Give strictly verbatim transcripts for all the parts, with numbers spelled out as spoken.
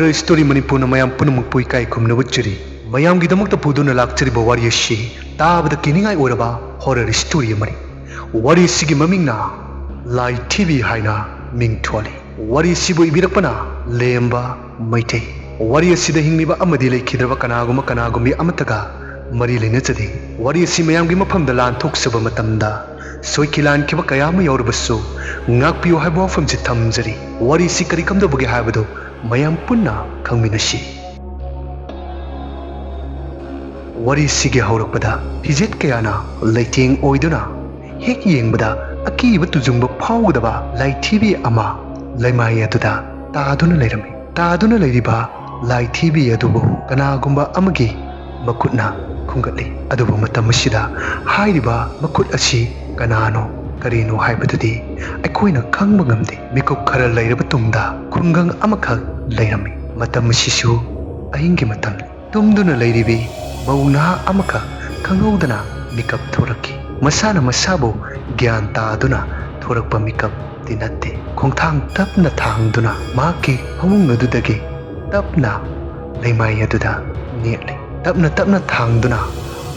Horror Story Manipurꯅ ꯃꯌꯥꯝ ꯄꯨꯝꯅꯃꯛꯄꯨ ꯏꯀꯥꯏ ꯈꯨꯝꯅꯕ ꯎꯠꯆꯔꯤ꯫ ꯃꯌꯥꯝꯒꯤꯗꯃꯛꯇ ꯄꯨꯗꯨꯅ ꯂꯥꯛꯆꯔꯤꯕ ꯋꯥꯔꯤ ꯑꯁꯤ ꯇꯥꯕꯗ ꯀꯤꯅꯤꯡꯉꯥꯏ ꯑꯣꯏꯔꯕ horror story ꯑꯃꯅꯤ꯫ ꯋꯥꯔꯤ ꯑꯁꯤꯒꯤ ꯃꯃꯤꯡꯅ ꯂꯥꯏꯊꯤꯕꯤ ꯍꯥꯏꯅ ꯃꯤꯡ ꯊꯣꯜꯂꯤ꯫ ꯋꯥꯔꯤ ꯑꯁꯤꯕꯨ ꯏꯕꯤꯔꯛꯄꯅ ꯂꯦꯝꯕ ꯃꯩꯇꯩ꯫ ꯋꯥꯔꯤ ꯑꯁꯤꯗ ꯍꯤꯡꯂꯤꯕ ꯑꯃꯗꯤ ꯂꯩꯈꯤꯗ꯭ꯔꯕ ꯀꯅꯥꯒꯨꯝꯕ ꯀꯅꯥꯒꯨꯝꯕꯤ ꯑꯃꯠꯇꯒ ꯃꯔꯤ ꯂꯩꯅꯖꯗꯦ꯫ ꯋꯥꯔꯤ ꯑꯁꯤ ꯃꯌꯥꯝꯒꯤ ꯃꯐꯝꯗ ꯂꯥꯟꯊꯣꯛꯆꯕ ꯃꯇꯝꯗ ꯁꯣꯏꯈꯤ ꯂꯥꯟꯈꯤꯕ ꯀꯌꯥ ꯑꯃ ꯌꯥꯎꯔꯕꯁꯨ ꯉꯥꯛꯄꯤꯌꯨ ꯍꯥꯏꯕ ꯋꯥꯐꯝꯁꯤ ꯊꯝꯖꯔꯤ꯫ ꯋꯥꯔꯤ ꯑꯁꯤ ꯀꯔꯤ ꯀꯝꯗꯧꯕꯒꯦ ꯍꯥꯏꯕꯗꯨ ꯃꯌꯥꯝ ꯄꯨꯟꯅ ꯈꯪꯃꯤꯟꯅꯁꯤ꯫ ꯋꯥꯔꯤꯁꯤꯒꯤ ꯍꯧꯔꯛꯄꯗ ꯐꯤꯖꯦꯠ ꯀꯌꯥꯅ ꯂꯩꯇꯦꯡ ꯑꯣꯏꯗꯨꯅ ꯍꯦꯛ ꯌꯦꯡꯕꯗ ꯑꯀꯤꯕ ꯇꯨꯖꯨꯡꯕ ꯐꯥꯎꯒꯗꯕ ꯂꯥꯏꯊꯤꯕꯤ ꯑꯃ ꯂꯩꯃꯥꯏ ꯑꯗꯨꯗ ꯇꯥꯗꯨꯅ ꯂꯩꯔꯝꯃꯤ꯫ ꯇꯥꯗꯨꯅ ꯂꯩꯔꯤꯕ ꯂꯥꯏꯊꯤꯕꯤ ꯑꯗꯨꯕꯨ ꯀꯅꯥꯒꯨꯝꯕ ꯑꯃꯒꯤ ꯃꯈꯨꯠꯅ ꯈꯨꯝꯒꯠꯂꯤ꯫ ꯑꯗꯨꯕꯨ ꯃꯇꯝ ꯑꯁꯤꯗ ꯍꯥꯏꯔꯤꯕ ꯃꯈꯨꯠ ꯑꯁꯤ ꯀꯅꯥꯅꯣ, ꯀꯔꯤꯅꯣ ꯍꯥꯏꯕꯗꯨꯗꯤ ꯑꯩꯈꯣꯏꯅ ꯈꯪꯕ ꯉꯝꯗꯦ꯫ ꯃꯤꯀꯨꯞ ꯈꯔ ꯂꯩꯔꯕ ꯇꯨꯡꯗ ꯈꯨꯡꯒꯪ ꯑꯃꯈꯛ ꯂꯩꯔꯝꯃꯤ꯫ ꯃꯇꯝ ꯑꯁꯤꯁꯨ ꯑꯍꯤꯡꯒꯤ ꯃꯇꯝꯅꯤ꯫ ꯇꯨꯝꯗꯨꯅ ꯂꯩꯔꯤꯕꯤ ꯃꯧ ꯅꯍꯥ ꯑꯃꯈꯛ ꯈꯪꯍꯧꯗꯅ ꯃꯤꯀꯞ ꯊꯣꯔꯛꯈꯤ꯫ ꯃꯁꯥꯅ ꯃꯁꯥꯕꯨ ꯒ꯭ꯌꯥꯟ ꯇꯥꯗꯨꯅ ꯊꯣꯔꯛꯄ ꯃꯤꯀꯞꯇꯤ ꯅꯠꯇꯦ꯫ ꯈꯣꯡꯊꯥꯡ ꯇꯞꯅ ꯊꯥꯡꯗꯨꯅ ꯃꯍꯥꯛꯀꯤ ꯐꯃꯨꯡ ꯑꯗꯨꯗꯒꯤ ꯇꯞꯅ ꯂꯩꯃꯥꯏ ꯑꯗꯨꯗ ꯅꯦꯠꯂꯤ꯫ ꯇꯞꯅ ꯇꯞꯅ ꯊꯥꯡꯗꯨꯅ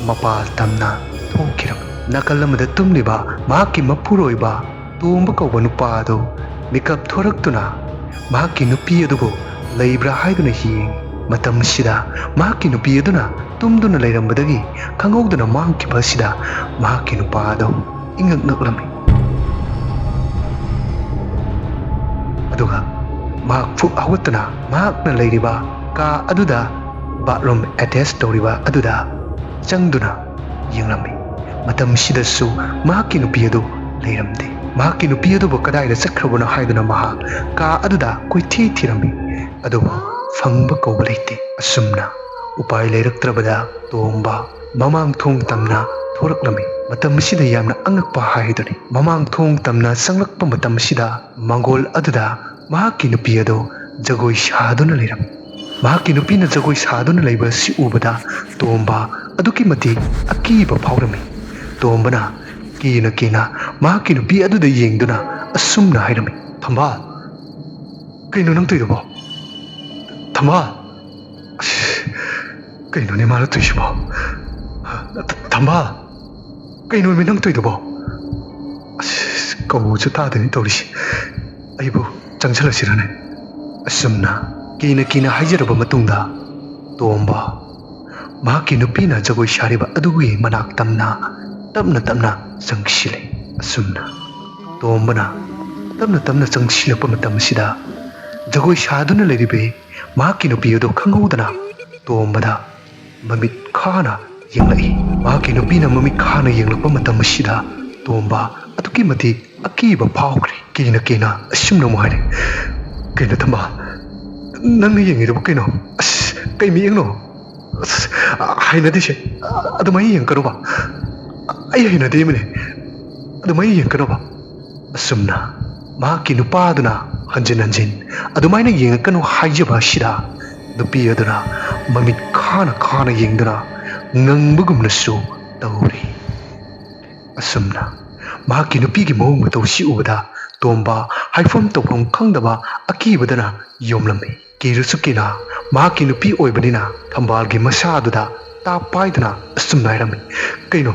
ꯃꯄꯥꯜ ꯇꯝꯅ ꯊꯣꯛꯈꯤꯔꯝꯃꯤ꯫ ꯅꯥꯀꯜ ꯑꯃꯗ ꯇꯨꯝꯂꯤꯕ ꯃꯍꯥꯛꯀꯤ ꯃꯄꯨꯔꯣꯏꯕ ꯇꯣꯝꯕ ꯀꯧꯕ ꯅꯨꯄꯥ ꯑꯗꯨ ꯃꯤꯀꯞ ꯊꯣꯔꯛꯇꯨꯅ ꯃꯍꯥꯛꯀꯤ ꯅꯨꯄꯤ ꯑꯗꯨꯕꯨ ꯂꯩꯕ꯭ꯔꯥ ꯍꯥꯏꯗꯨꯅ ꯌꯦꯡꯉꯤ꯫ ꯃꯇꯝ ꯑꯁꯤꯗ ꯃꯍꯥꯛꯀꯤ ꯅꯨꯄꯤ ꯑꯗꯨꯅ ꯇꯨꯝꯗꯨꯅ ꯂꯩꯔꯝꯕꯗꯒꯤ ꯈꯪꯍꯧꯗꯅ ꯃꯥꯡꯈꯤꯕ ꯑꯁꯤꯗ ꯃꯍꯥꯛꯀꯤ ꯅꯨꯄꯥ ꯑꯗꯨ ꯏꯉꯛ ꯉꯛꯂꯝꯃꯤ꯫ ꯑꯗꯨꯒ ꯃꯍꯥꯛ ꯐꯨꯛ ꯍꯧꯒꯠꯇꯨꯅ ꯃꯍꯥꯛꯅ ꯂꯩꯔꯤꯕ ꯀꯥ ꯑꯗꯨꯗ, ꯕꯥꯠꯔꯨꯝ ꯑꯦꯇꯦꯆ ꯇꯧꯔꯤꯕ ꯑꯗꯨꯗ ꯆꯪꯗꯨꯅ ꯌꯦꯡꯂꯝꯃꯤ꯫ ꯃꯇꯝꯁꯤꯗꯁꯨ ꯃꯍꯥꯛꯀꯤ ꯅꯨꯄꯤ ꯑꯗꯨ ꯂꯩꯔꯝꯗꯦ꯫ ꯃꯍꯥꯛꯀꯤ ꯅꯨꯄꯤ ꯑꯗꯨꯕꯨ ꯀꯗꯥꯏꯗ ꯆꯠꯈ꯭ꯔꯕꯅꯣ ꯍꯥꯏꯗꯨꯅ ꯃꯍꯥꯛ ꯀꯥ ꯑꯗꯨꯗ ꯀꯣꯏꯊꯤ ꯊꯤꯔꯝꯃꯤ꯫ ꯑꯗꯨꯕꯨ ꯐꯪꯕ ꯀꯧꯕ ꯂꯩꯇꯦ꯫ ꯑꯁꯨꯝꯅ ꯎꯄꯥꯏ ꯂꯩꯔꯛꯇ꯭ꯔꯕꯗ ꯇꯣꯝꯕ ꯃꯃꯥꯡ ꯊꯣꯡ ꯇꯝꯅ ꯊꯣꯔꯛꯂꯝꯃꯤ꯫ ꯃꯇꯝ ꯑꯁꯤꯗ ꯌꯥꯝꯅ ꯑꯉꯛꯄ ꯍꯥꯏꯗꯨꯅꯤ꯫ ꯃꯃꯥꯡ ꯊꯣꯡ ꯇꯝꯅ ꯆꯪꯂꯛꯄ ꯃꯇꯝ ꯑꯁꯤꯗ ꯃꯥꯡꯒꯣꯜ ꯑꯗꯨꯗ ꯃꯍꯥꯛꯀꯤ ꯅꯨꯄꯤ ꯑꯗꯨ ꯖꯒꯣꯏ ꯁꯥꯗꯨꯅ ꯂꯩꯔꯝꯃꯤ꯫ ꯃꯍꯥꯛꯀꯤ ꯅꯨꯄꯤꯅ ꯖꯒꯣꯏ ꯁꯥꯗꯨꯅ ꯂꯩꯕ ꯑꯁꯤ ꯎꯕꯗ ꯇꯣꯝꯕ ꯑꯗꯨꯛꯀꯤ ꯃꯇꯤꯛ ꯑꯀꯤꯕ ꯐꯥꯎꯔꯝꯃꯤ꯫ ꯇꯣꯝꯕꯅ ꯀꯤꯅ ꯀꯤꯅ ꯃꯍꯥꯛꯀꯤ ꯅꯨꯄꯤ ꯑꯗꯨꯗ ꯌꯦꯡꯗꯨꯅ ꯑꯁꯨꯝꯅ ꯍꯥꯏꯔꯝꯃꯤ, "ꯊꯝꯕꯥꯜ, ꯀꯩꯅꯣ ꯅꯪ ꯇꯧꯔꯤꯗꯨꯕꯣ? ꯊꯝꯕꯥꯜ! ꯑꯁ, ꯀꯩꯅꯣꯅꯦ ꯃꯥꯅ ꯇꯧꯔꯤꯁꯤꯕꯣ? ꯊꯝꯕꯥꯜ! ꯀꯩꯅꯣꯃꯤ ꯅꯪ ꯇꯧꯔꯤꯗꯨꯕꯣ? ꯑꯁ, ꯀꯧꯕꯁꯨ ꯇꯥꯗꯦꯅꯦ ꯇꯧꯔꯤꯁꯤ꯫ ꯑꯩꯕꯨ ꯆꯪꯁꯤꯜꯂꯁꯤꯔꯅꯦ? ꯑꯁꯨꯝꯅ ꯀꯤꯅ ꯀꯤꯅ ꯍꯥꯏꯖꯔꯕ ꯃꯇꯨꯡꯗ ꯇꯣꯝꯕ ꯃꯍꯥꯛꯀꯤ ꯅꯨꯄꯤꯅ ꯖꯒꯣꯏ ꯁꯥꯔꯤꯕ ꯑꯗꯨꯒꯤ ꯃꯅꯥꯛ ꯇꯝꯅ ꯇꯞꯅ ꯇꯞꯅ ꯆꯪꯁꯤꯜꯂꯦ꯫ ꯑꯁꯨꯝꯅ ꯇꯣꯝꯕꯅ ꯇꯞꯅ ꯇꯞꯅ ꯆꯪꯁꯤꯜꯂꯛꯄ ꯃꯇꯝ ꯑꯁꯤꯗ ꯖꯒꯣꯏ ꯁꯥꯗꯨꯅ ꯂꯩꯔꯤꯕꯤ ꯃꯍꯥꯛꯀꯤ ꯅꯨꯄꯤ ꯑꯗꯨ ꯈꯪꯍꯧꯗꯅ ꯇꯣꯝꯕꯗ ꯃꯃꯤꯠ ꯈꯥꯅ ꯌꯦꯡꯂꯛꯏ꯫ ꯃꯍꯥꯛꯀꯤ ꯅꯨꯄꯤꯅ ꯃꯃꯤꯠ ꯈꯥꯅ ꯌꯦꯡꯂꯛꯄ ꯃꯇꯝ ꯑꯁꯤꯗ ꯇꯣꯝꯕ ꯑꯗꯨꯛꯀꯤ ꯃꯇꯤꯛ ꯑꯀꯤꯕ ꯐꯥꯎꯈ꯭ꯔꯦ꯫ ꯀꯤꯅ ꯀꯤꯅ ꯑꯁꯨꯝꯅ ꯑꯃꯨꯛ ꯍꯥꯏꯔꯦ, "ꯀꯩꯅꯣ ꯊꯝꯕꯥꯜ, ꯅꯪꯅ ꯌꯦꯡꯉꯤꯗꯨꯕꯨ ꯀꯩꯅꯣ? ꯑꯁ, ꯀꯩ ꯃꯤꯠꯌꯦꯡꯅꯣ? ꯑꯁ, ꯍꯩꯅꯗꯦꯁꯦ꯫ ꯑꯗꯨꯃꯥꯏꯅ ꯌꯦꯡꯉꯛꯀꯅꯣꯕ꯫ ꯑꯩ ꯍꯩꯅꯗꯦ ꯑꯃꯅꯦ꯫ ꯑꯗꯨꯃꯥꯏꯅ ꯌꯦꯡꯉꯛꯀꯅꯣꯕ꯫" ꯑꯁꯨꯝꯅ ꯃꯍꯥꯛꯀꯤ ꯅꯨꯄꯥꯗꯨꯅ ꯍꯟꯖꯤꯟ ꯍꯟꯖꯤꯟ ꯑꯗꯨꯃꯥꯏꯅ ꯌꯦꯡꯉꯛꯀꯅꯨ ꯍꯥꯏꯖꯕ ꯑꯁꯤꯗ ꯅꯨꯄꯤ ꯑꯗꯨꯅ ꯃꯃꯤꯠ ꯈꯥꯅ ꯈꯥꯅ ꯌꯦꯡꯗꯨꯅ ꯉꯪꯕꯒꯨꯝꯅꯁꯨ ꯇꯧꯔꯤ꯫ ꯑꯁꯨꯝꯅ ꯃꯍꯥꯛꯀꯤ ꯅꯨꯄꯤꯒꯤ ꯃꯑꯣꯡ ꯃꯇꯧꯁꯤ ꯎꯕꯗ ꯇꯣꯝꯕ ꯍꯥꯏꯐꯝ ꯇꯧꯐꯝ ꯈꯪꯗꯕ ꯑꯀꯤꯕꯗꯅ ꯌꯣꯝꯂꯝꯃꯤ꯫ ꯀꯤꯔꯁꯨ ꯀꯤꯅ ꯃꯍꯥꯛꯀꯤ ꯅꯨꯄꯤ ꯑꯣꯏꯕꯅꯤꯅ ꯊꯝꯕꯥꯜꯒꯤ ꯃꯁꯥ ꯑꯗꯨꯗ ꯇꯥꯞ ꯄꯥꯏꯗꯨꯅ ꯑꯁꯨꯝꯅ ꯍꯥꯏꯔꯝꯃꯤ, "ꯀꯩꯅꯣ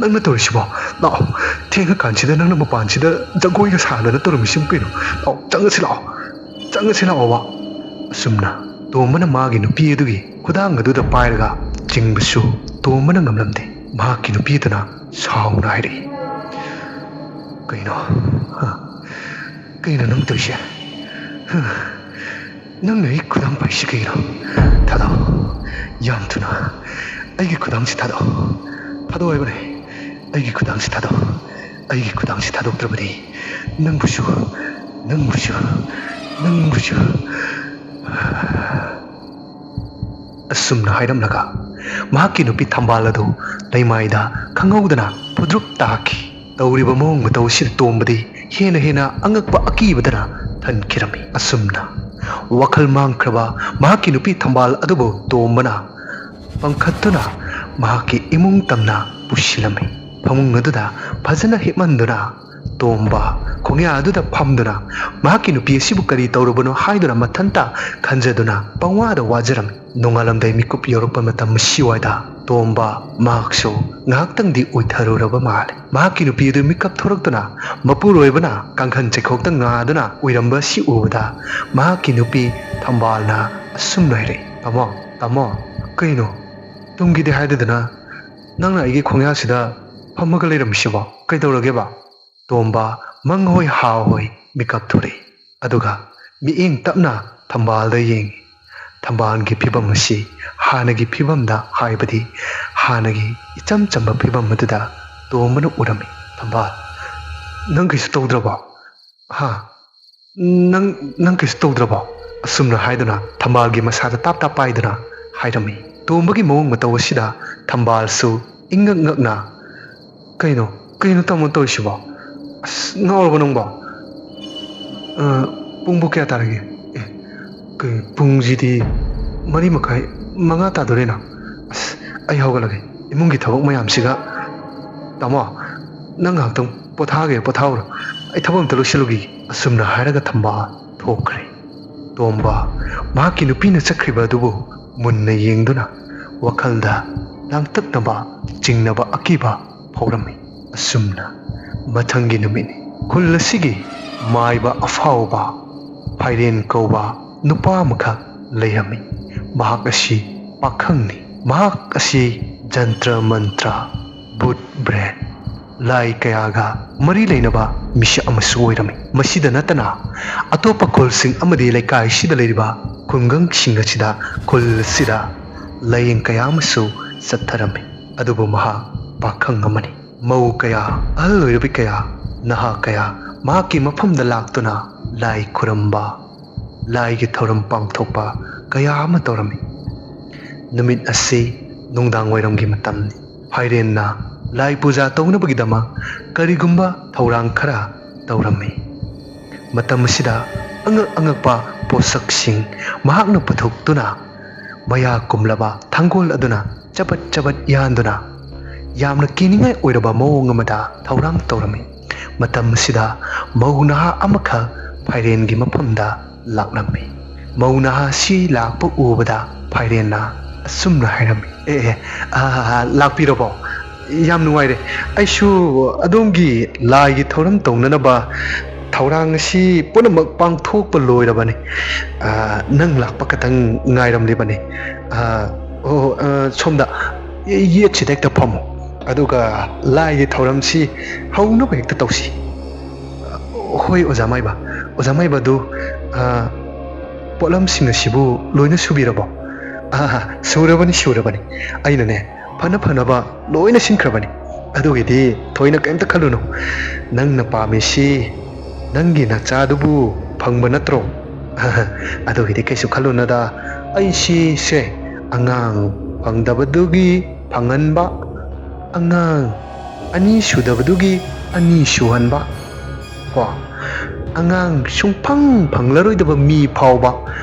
ꯅꯪꯅ ꯇꯧꯔꯤꯁꯤꯕꯣ? ꯂꯥꯛꯑꯣ, ꯊꯦꯡꯉꯀꯥꯟꯁꯤꯗ ꯅꯪꯅ ꯃꯄꯥꯟꯁꯤꯗ ꯖꯒꯣꯏꯒ ꯁꯥꯗꯅ ꯇꯧꯔꯝꯃꯤꯁꯤꯕꯨ ꯀꯩꯅꯣ? ꯂꯥꯛꯑꯣ, ꯆꯪꯉꯁꯤ ꯂꯥꯛꯑꯣ, ꯆꯪꯉꯁꯤ ꯂꯥꯛꯑꯣꯕ꯫" ꯑꯁꯨꯝꯅ ꯇꯣꯝꯕꯅ ꯃꯥꯒꯤ ꯅꯨꯄꯤ ꯑꯗꯨꯒꯤ ꯈꯨꯗꯥꯡ ꯑꯗꯨꯗ ꯄꯥꯏꯔꯒ ꯆꯤꯡꯕꯁꯨ ꯇꯣꯝꯕꯅ ꯉꯝꯂꯝꯗꯦ꯫ ꯃꯍꯥꯛꯀꯤ ꯅꯨꯄꯤ ꯑꯗꯨꯅ ꯁꯥꯎꯅ ꯍꯥꯏꯔꯛꯏ, "ꯀꯩꯅꯣ? ꯍꯥ? ꯀꯩꯅꯣ ꯅꯪ ꯇꯧꯔꯤꯁꯦ? ꯍꯥ? ꯅꯪꯅ ꯑꯩ ꯈꯨꯗꯥꯡ ꯄꯥꯏꯁꯤ ꯀꯩꯅꯣ? ꯊꯥꯗꯣꯛꯑꯣ, ꯌꯥꯝ ꯊꯨꯅ ꯑꯩꯒꯤ ꯈꯨꯗꯥꯡꯁꯤ ꯊꯥꯗꯣꯛꯑꯣ꯫ ꯊꯥꯗꯣꯛꯑꯣ ꯍꯥꯏꯕꯅꯦ, ꯑꯩꯒꯤ ꯈꯨꯗꯥꯡꯁꯤ ꯊꯥꯗꯣꯛꯑꯣ꯫ ꯑꯩꯒꯤ ꯈꯨꯗꯥꯡꯁꯤ ꯊꯥꯗꯣꯛꯇ꯭ꯔꯕꯗꯤ ꯅꯪꯕꯨꯁꯨ, ꯅꯪꯕꯨꯁꯨ, ꯅꯪꯕꯨꯁꯨ꯫" ꯑꯁꯨꯝꯅ ꯍꯥꯏꯔꯝꯂꯒ ꯃꯍꯥꯛꯀꯤ ꯅꯨꯄꯤ ꯊꯝꯕꯥꯜ ꯑꯗꯨ ꯂꯩꯃꯥꯏꯗ ꯈꯪꯍꯧꯗꯅ ꯐꯨꯗ꯭ꯔꯨꯞ ꯇꯥꯈꯤ꯫ ꯇꯧꯔꯤꯕ ꯃꯑꯣꯡ ꯃꯇꯧ ꯑꯁꯤꯗ ꯇꯣꯝꯕꯗꯤ ꯍꯦꯟꯅ ꯍꯦꯟꯅ ꯑꯉꯛꯄ ꯑꯀꯤꯕꯗꯅ ꯊꯟꯈꯤꯔꯝꯃꯤ꯫ ꯑꯁꯨꯝꯅ ꯋꯥꯈꯜ ꯃꯥꯡꯈ꯭ꯔꯕ ꯃꯍꯥꯛꯀꯤ ꯅꯨꯄꯤ ꯊꯝꯕꯥꯜ ꯑꯗꯨꯕꯨ ꯇꯣꯝꯕꯅ ꯄꯪꯈꯠꯇꯨꯅ ꯃꯍꯥꯛꯀꯤ ꯏꯃꯨꯡ ꯇꯝꯅ ꯄꯨꯁꯤꯜꯂꯝꯃꯤ꯫ ꯐꯃꯨꯡ ꯑꯗꯨꯗ ꯐꯖꯅ ꯍꯤꯞꯍꯟꯗꯨꯅ ꯇꯣꯝꯕ ꯈꯣꯡꯌꯥ ꯑꯗꯨꯗ ꯐꯝꯗꯨꯅ ꯃꯍꯥꯛꯀꯤ ꯅꯨꯄꯤ ꯑꯁꯤꯕꯨ ꯀꯔꯤ ꯇꯧꯔꯨꯕꯅꯣ ꯍꯥꯏꯗꯨꯅ ꯃꯊꯟꯇ ꯈꯟꯖꯗꯨꯅ ꯄꯪꯋꯥꯗ ꯋꯥꯖꯔꯝꯃꯤ꯫ ꯅꯣꯡꯉꯥꯜꯂꯝꯗꯥꯏ ꯃꯤꯀꯨꯞ ꯌꯧꯔꯛꯄ ꯃꯇꯝ ꯑꯁꯤꯋꯥꯏꯗ ꯇꯣꯝꯕ ꯃꯍꯥꯛꯁꯨ ꯉꯥꯏꯍꯥꯛꯇꯪꯗꯤ ꯎꯏꯊꯔꯨꯔꯕ ꯃꯥꯜꯂꯦ꯫ ꯃꯍꯥꯛꯀꯤ ꯅꯨꯄꯤ ꯑꯗꯨ ꯃꯤꯀꯞ ꯊꯣꯔꯛꯇꯨꯅ ꯃꯄꯨꯔꯣꯏꯕꯅ ꯀꯥꯡꯈꯟ ꯆꯩꯈꯣꯛꯇ ꯉꯥꯗꯨꯅ ꯎꯏꯔꯝꯕ ꯑꯁꯤ ꯎꯕꯗ ꯃꯍꯥꯛꯀꯤ ꯅꯨꯄꯤ ꯊꯝꯕꯥꯜꯅ ꯑꯁꯨꯝꯅ ꯍꯥꯏꯔꯛꯏ, "ꯇꯥꯃꯣ, ꯇꯥꯃꯣ, ꯀꯩꯅꯣ? ꯇꯨꯝꯒꯦꯗꯤ ꯍꯥꯏꯗꯗꯅ ꯅꯪꯅ ꯑꯩꯒꯤ ꯈꯣꯡꯌꯥꯁꯤꯗ ꯐꯝꯃꯒ ꯂꯩꯔꯝꯃꯤꯁꯤꯕꯣ? ꯀꯩꯗꯧꯔꯒꯦꯕ?" ꯇꯣꯝꯕ ꯃꯪ ꯍꯣꯏ ꯍꯥ ꯍꯣꯏ ꯃꯤꯀꯞ ꯊꯣꯔꯛꯏ꯫ ꯑꯗꯨꯒ ꯃꯤꯠꯌꯦꯡ ꯇꯞꯅ ꯊꯝꯕꯥꯜꯗ ꯌꯦꯡꯉꯤ꯫ ꯊꯝꯕꯥꯜꯒꯤ ꯐꯤꯕꯝ ꯑꯁꯤ ꯍꯥꯟꯅꯒꯤ ꯐꯤꯕꯝꯗ, ꯍꯥꯏꯕꯗꯤ ꯍꯥꯟꯅꯒꯤ ꯏꯆꯝ ꯆꯝꯕ ꯐꯤꯕꯝ ꯑꯗꯨꯗ ꯇꯣꯝꯕꯅ ꯎꯔꯝꯃꯤ꯫ "ꯊꯝꯕꯥꯜ, ꯅꯪ ꯀꯩꯁꯨ ꯇꯧꯗ꯭ꯔꯕꯣ? ꯍꯥ? ꯅꯪ, ꯅꯪ ꯀꯩꯁꯨ ꯇꯧꯗ꯭ꯔꯕꯣ?" ꯑꯁꯨꯝꯅ ꯍꯥꯏꯗꯨꯅ ꯊꯝꯕꯥꯜꯒꯤ ꯃꯁꯥꯗ ꯇꯥꯞ ꯇꯥꯞ ꯄꯥꯏꯗꯨꯅ ꯍꯥꯏꯔꯝꯃꯤ꯫ ꯇꯣꯝꯕꯒꯤ ꯃꯑꯣꯡ ꯃꯇꯧ ꯑꯁꯤꯗ ꯊꯝꯕꯥꯜꯁꯨ ꯏꯪꯉꯛ ꯉꯛꯅ, "ꯀꯩꯅꯣ, ꯀꯩꯅꯣ ꯇꯥꯃꯣ ꯇꯧꯔꯤꯁꯤꯕꯣ? ꯑꯁ, ꯉꯥꯎꯔꯕꯣ ꯅꯪꯕꯣ? ꯑ, ꯄꯨꯡꯕꯨ ꯀꯌꯥ ꯇꯥꯔꯒꯦ? ꯑꯦ, ꯀꯩ, ꯄꯨꯡꯁꯤꯗꯤ ꯃꯔꯤ ꯃꯈꯥꯏ, ꯃꯉꯥ ꯇꯥꯗꯣꯔꯦꯅ꯫ ꯑꯁ, ꯑꯩ ꯍꯧꯒꯠꯂꯒꯦ꯫ ꯏꯃꯨꯡꯒꯤ ꯊꯕꯛ ꯃꯌꯥꯝꯁꯤꯒ꯫ ꯇꯥꯃꯣ, ꯅꯪ ꯉꯥꯏꯍꯥꯛꯇꯪ ꯄꯣꯊꯥꯒꯦ, ꯄꯣꯊꯥꯍꯧꯔꯣ꯫ ꯑꯩ ꯊꯕꯛ ꯑꯝꯇ ꯂꯣꯏꯁꯤꯜꯂꯨꯈꯤꯒꯦ꯫" ꯑꯁꯨꯝꯅ ꯍꯥꯏꯔꯒ ꯊꯝꯕꯥꯜ ꯊꯣꯛꯈ꯭ꯔꯦ꯫ ꯇꯣꯝꯕ ꯃꯍꯥꯛꯀꯤ ꯅꯨꯄꯤꯅ ꯆꯠꯈ꯭ꯔꯤꯕ ꯑꯗꯨꯕꯨ ꯃꯨꯟꯅ ꯌꯦꯡꯗꯨꯅ ꯋꯥꯈꯜꯗ ꯂꯥꯡꯇꯛꯅꯕ, ꯆꯤꯡꯅꯕ, ꯑꯀꯤꯕ ꯐꯥꯎꯔꯝꯃꯤ꯫ ꯑꯁꯨꯝꯅ ꯃꯊꯪꯒꯤ ꯅꯨꯃꯤꯠꯅꯤ꯫ ꯈꯨꯜ ꯑꯁꯤꯒꯤ ꯃꯥꯏꯕ ꯑꯐꯥꯎꯕ ꯐꯥꯏꯔꯦꯟ ꯀꯧꯕ ꯅꯨꯄꯥ ꯑꯃꯈꯛ ꯂꯩꯔꯝꯃꯤ꯫ ꯃꯍꯥꯛ ꯑꯁꯤ ꯄꯥꯈꯪꯅꯤ꯫ ꯃꯍꯥꯛ ꯑꯁꯤ ꯖꯟꯇ꯭ꯔ ꯃꯟꯇ꯭ꯔ, ꯚꯨꯠ ꯕ꯭ꯔꯦꯠ, ꯂꯥꯏ ꯀꯌꯥꯒ ꯃꯔꯤ ꯂꯩꯅꯕ ꯃꯤꯁꯛ ꯑꯃꯁꯨ ꯑꯣꯏꯔꯝꯃꯤ꯫ ꯃꯁꯤꯗ ꯅꯠꯇꯅ ꯑꯇꯣꯞꯄ ꯈꯨꯜꯁꯤꯡ ꯑꯃꯗꯤ ꯂꯩꯀꯥꯏꯁꯤꯗ ꯂꯩꯔꯤꯕ ꯈꯨꯡꯒꯪꯁꯤꯡ ꯑꯁꯤꯗ, ꯈꯨꯜ ꯑꯁꯤꯗ ꯂꯥꯏꯌꯦꯡ ꯀꯌꯥ ꯑꯃꯁꯨ ꯆꯠꯊꯔꯝꯃꯤ꯫ ꯑꯗꯨꯕꯨ ꯃꯍꯥꯛ ꯄꯥꯈꯪ ꯑꯃꯅꯤ꯫ ꯃꯧ ꯀꯌꯥ, ꯑꯍꯜ ꯑꯣꯏꯔꯕꯤ ꯀꯌꯥ, ꯅꯍꯥ ꯀꯌꯥ ꯃꯍꯥꯛꯀꯤ ꯃꯐꯝꯗ ꯂꯥꯛꯇꯨꯅ ꯂꯥꯏ ꯈꯨꯔꯝꯕ, ꯂꯥꯏꯒꯤ ꯊꯧꯔꯝ ꯄꯥꯡꯊꯣꯛꯄ ꯀꯌꯥ ꯑꯃ ꯇꯧꯔꯝꯃꯤ꯫ ꯅꯨꯃꯤꯠ ꯑꯁꯤ ꯅꯨꯡꯗꯥꯡ ꯋꯥꯏꯔꯝꯒꯤ ꯃꯇꯝꯅꯤ꯫ ꯐꯥꯏꯔꯦꯟꯅ ꯂꯥꯏ ꯄꯨꯖꯥ ꯇꯧꯅꯕꯒꯤꯗꯃꯛ ꯀꯔꯤꯒꯨꯝꯕ ꯊꯧꯔꯥꯡ ꯈꯔ ꯇꯧꯔꯝꯃꯤ꯫ ꯃꯇꯝ ꯑꯁꯤꯗ ꯑꯉꯛ ꯑꯉꯛꯄ ꯄꯣꯠꯁꯛꯁꯤꯡ ꯃꯍꯥꯛꯅ ꯄꯨꯊꯣꯛꯇꯨꯅ ꯃꯌꯥ ꯀꯨꯝꯂꯕ ꯊꯥꯡꯒꯣꯜ ꯑꯗꯨꯅ ꯆꯕꯠ ꯆꯕꯠ ꯌꯥꯟꯗꯨꯅ ꯌꯥꯝꯅ ꯀꯤꯅꯤꯡꯉꯥꯏ ꯑꯣꯏꯔꯕ ꯃꯑꯣꯡ ꯑꯃꯗ ꯊꯧꯔꯥꯡ ꯇꯧꯔꯝꯃꯤ꯫ ꯃꯇꯝ ꯑꯁꯤꯗ ꯃꯧ ꯅꯍꯥ ꯑꯃꯈꯛ ꯐꯥꯏꯔꯦꯟꯒꯤ ꯃꯐꯝꯗ ꯂꯥꯛꯂꯝꯃꯤ꯫ ꯃꯧ ꯅꯍꯥ ꯑꯁꯤ ꯂꯥꯛꯄ ꯎꯕꯗ ꯐꯥꯏꯔꯦꯟꯅ ꯑꯁꯨꯝꯅ ꯍꯥꯏꯔꯝꯃꯤ, "ꯑꯦ, ꯑꯦ, ꯑ, ꯂꯥꯛꯄꯤꯔꯕꯣ? ꯌꯥꯝ ꯅꯨꯡꯉꯥꯏꯔꯦ꯫ ꯑꯩꯁꯨ ꯑꯗꯣꯝꯒꯤ ꯂꯥꯏꯒꯤ ꯊꯧꯔꯝ ꯇꯧꯅꯅꯕ ꯊꯧꯔꯥꯡ ꯑꯁꯤ ꯄꯨꯝꯅꯃꯛ ꯄꯥꯡꯊꯣꯛꯄ ꯂꯣꯏꯔꯕꯅꯤ꯫ ꯑ, ꯅꯪ ꯂꯥꯛꯄ ꯈꯛꯇꯪ ꯉꯥꯏꯔꯝꯂꯤꯕꯅꯤ꯫ ꯑ, ꯑꯣ, ꯑ, ꯁꯣꯝꯗ ꯌꯦꯠꯁꯤꯗ ꯍꯦꯛꯇ ꯐꯝꯃꯨ꯫ ꯑꯗꯨꯒ ꯂꯥꯏꯒꯤ ꯊꯧꯔꯝꯁꯤ ꯍꯧꯅꯕ ꯍꯦꯛꯇ ꯇꯧꯁꯤ꯫" "ꯍꯣꯏ, ꯑꯣꯖꯥ ꯃꯥꯏꯕ꯫ ꯑꯣꯖꯥ ꯃꯥꯏꯕ ꯑꯗꯨ, ꯑ, ꯄꯣꯠꯂꯝꯁꯤꯡ ꯑꯁꯤꯕꯨ ꯂꯣꯏꯅ ꯁꯨꯕꯤꯔꯕꯣ?" "ꯑ, ꯁꯨꯔꯕꯅꯤ, ꯁꯨꯔꯕꯅꯤ꯫ ꯑꯩꯅꯅꯦ, ꯐꯅ ꯐꯅꯕ ꯂꯣꯏꯅ ꯁꯤꯟꯈ꯭ꯔꯕꯅꯤ꯫ ꯑꯗꯨꯒꯤꯗꯤ ꯊꯣꯏꯅ ꯀꯔꯤꯝꯇ ꯈꯜꯂꯨꯅꯨ꯫ ꯅꯪꯅ ꯄꯥꯝꯃꯤꯁꯤ ꯅꯪꯒꯤ ꯅꯆꯥꯗꯨꯕꯨ ꯐꯪꯕ ꯅꯠꯇ꯭ꯔꯣ?" "ꯑꯗꯨꯒꯤꯗꯤ ꯀꯩꯁꯨ ꯈꯜꯂꯨꯅꯗ, ꯑꯩꯁꯤꯁꯦ ꯑꯉꯥꯡ ꯐꯪꯗꯕꯗꯨꯒꯤ ꯐꯪꯍꯟꯕ, ꯑꯉꯥꯡ ꯑꯅꯤ ꯁꯨꯗꯕꯗꯨꯒꯤ ꯑꯅꯤ ꯁꯨꯍꯟꯕ, ꯀꯣ, ꯑꯉꯥꯡ ꯁꯨꯡꯐꯪ ꯐꯪꯂꯔꯣꯏꯗꯕ ꯃꯤ ꯐꯥꯎꯕ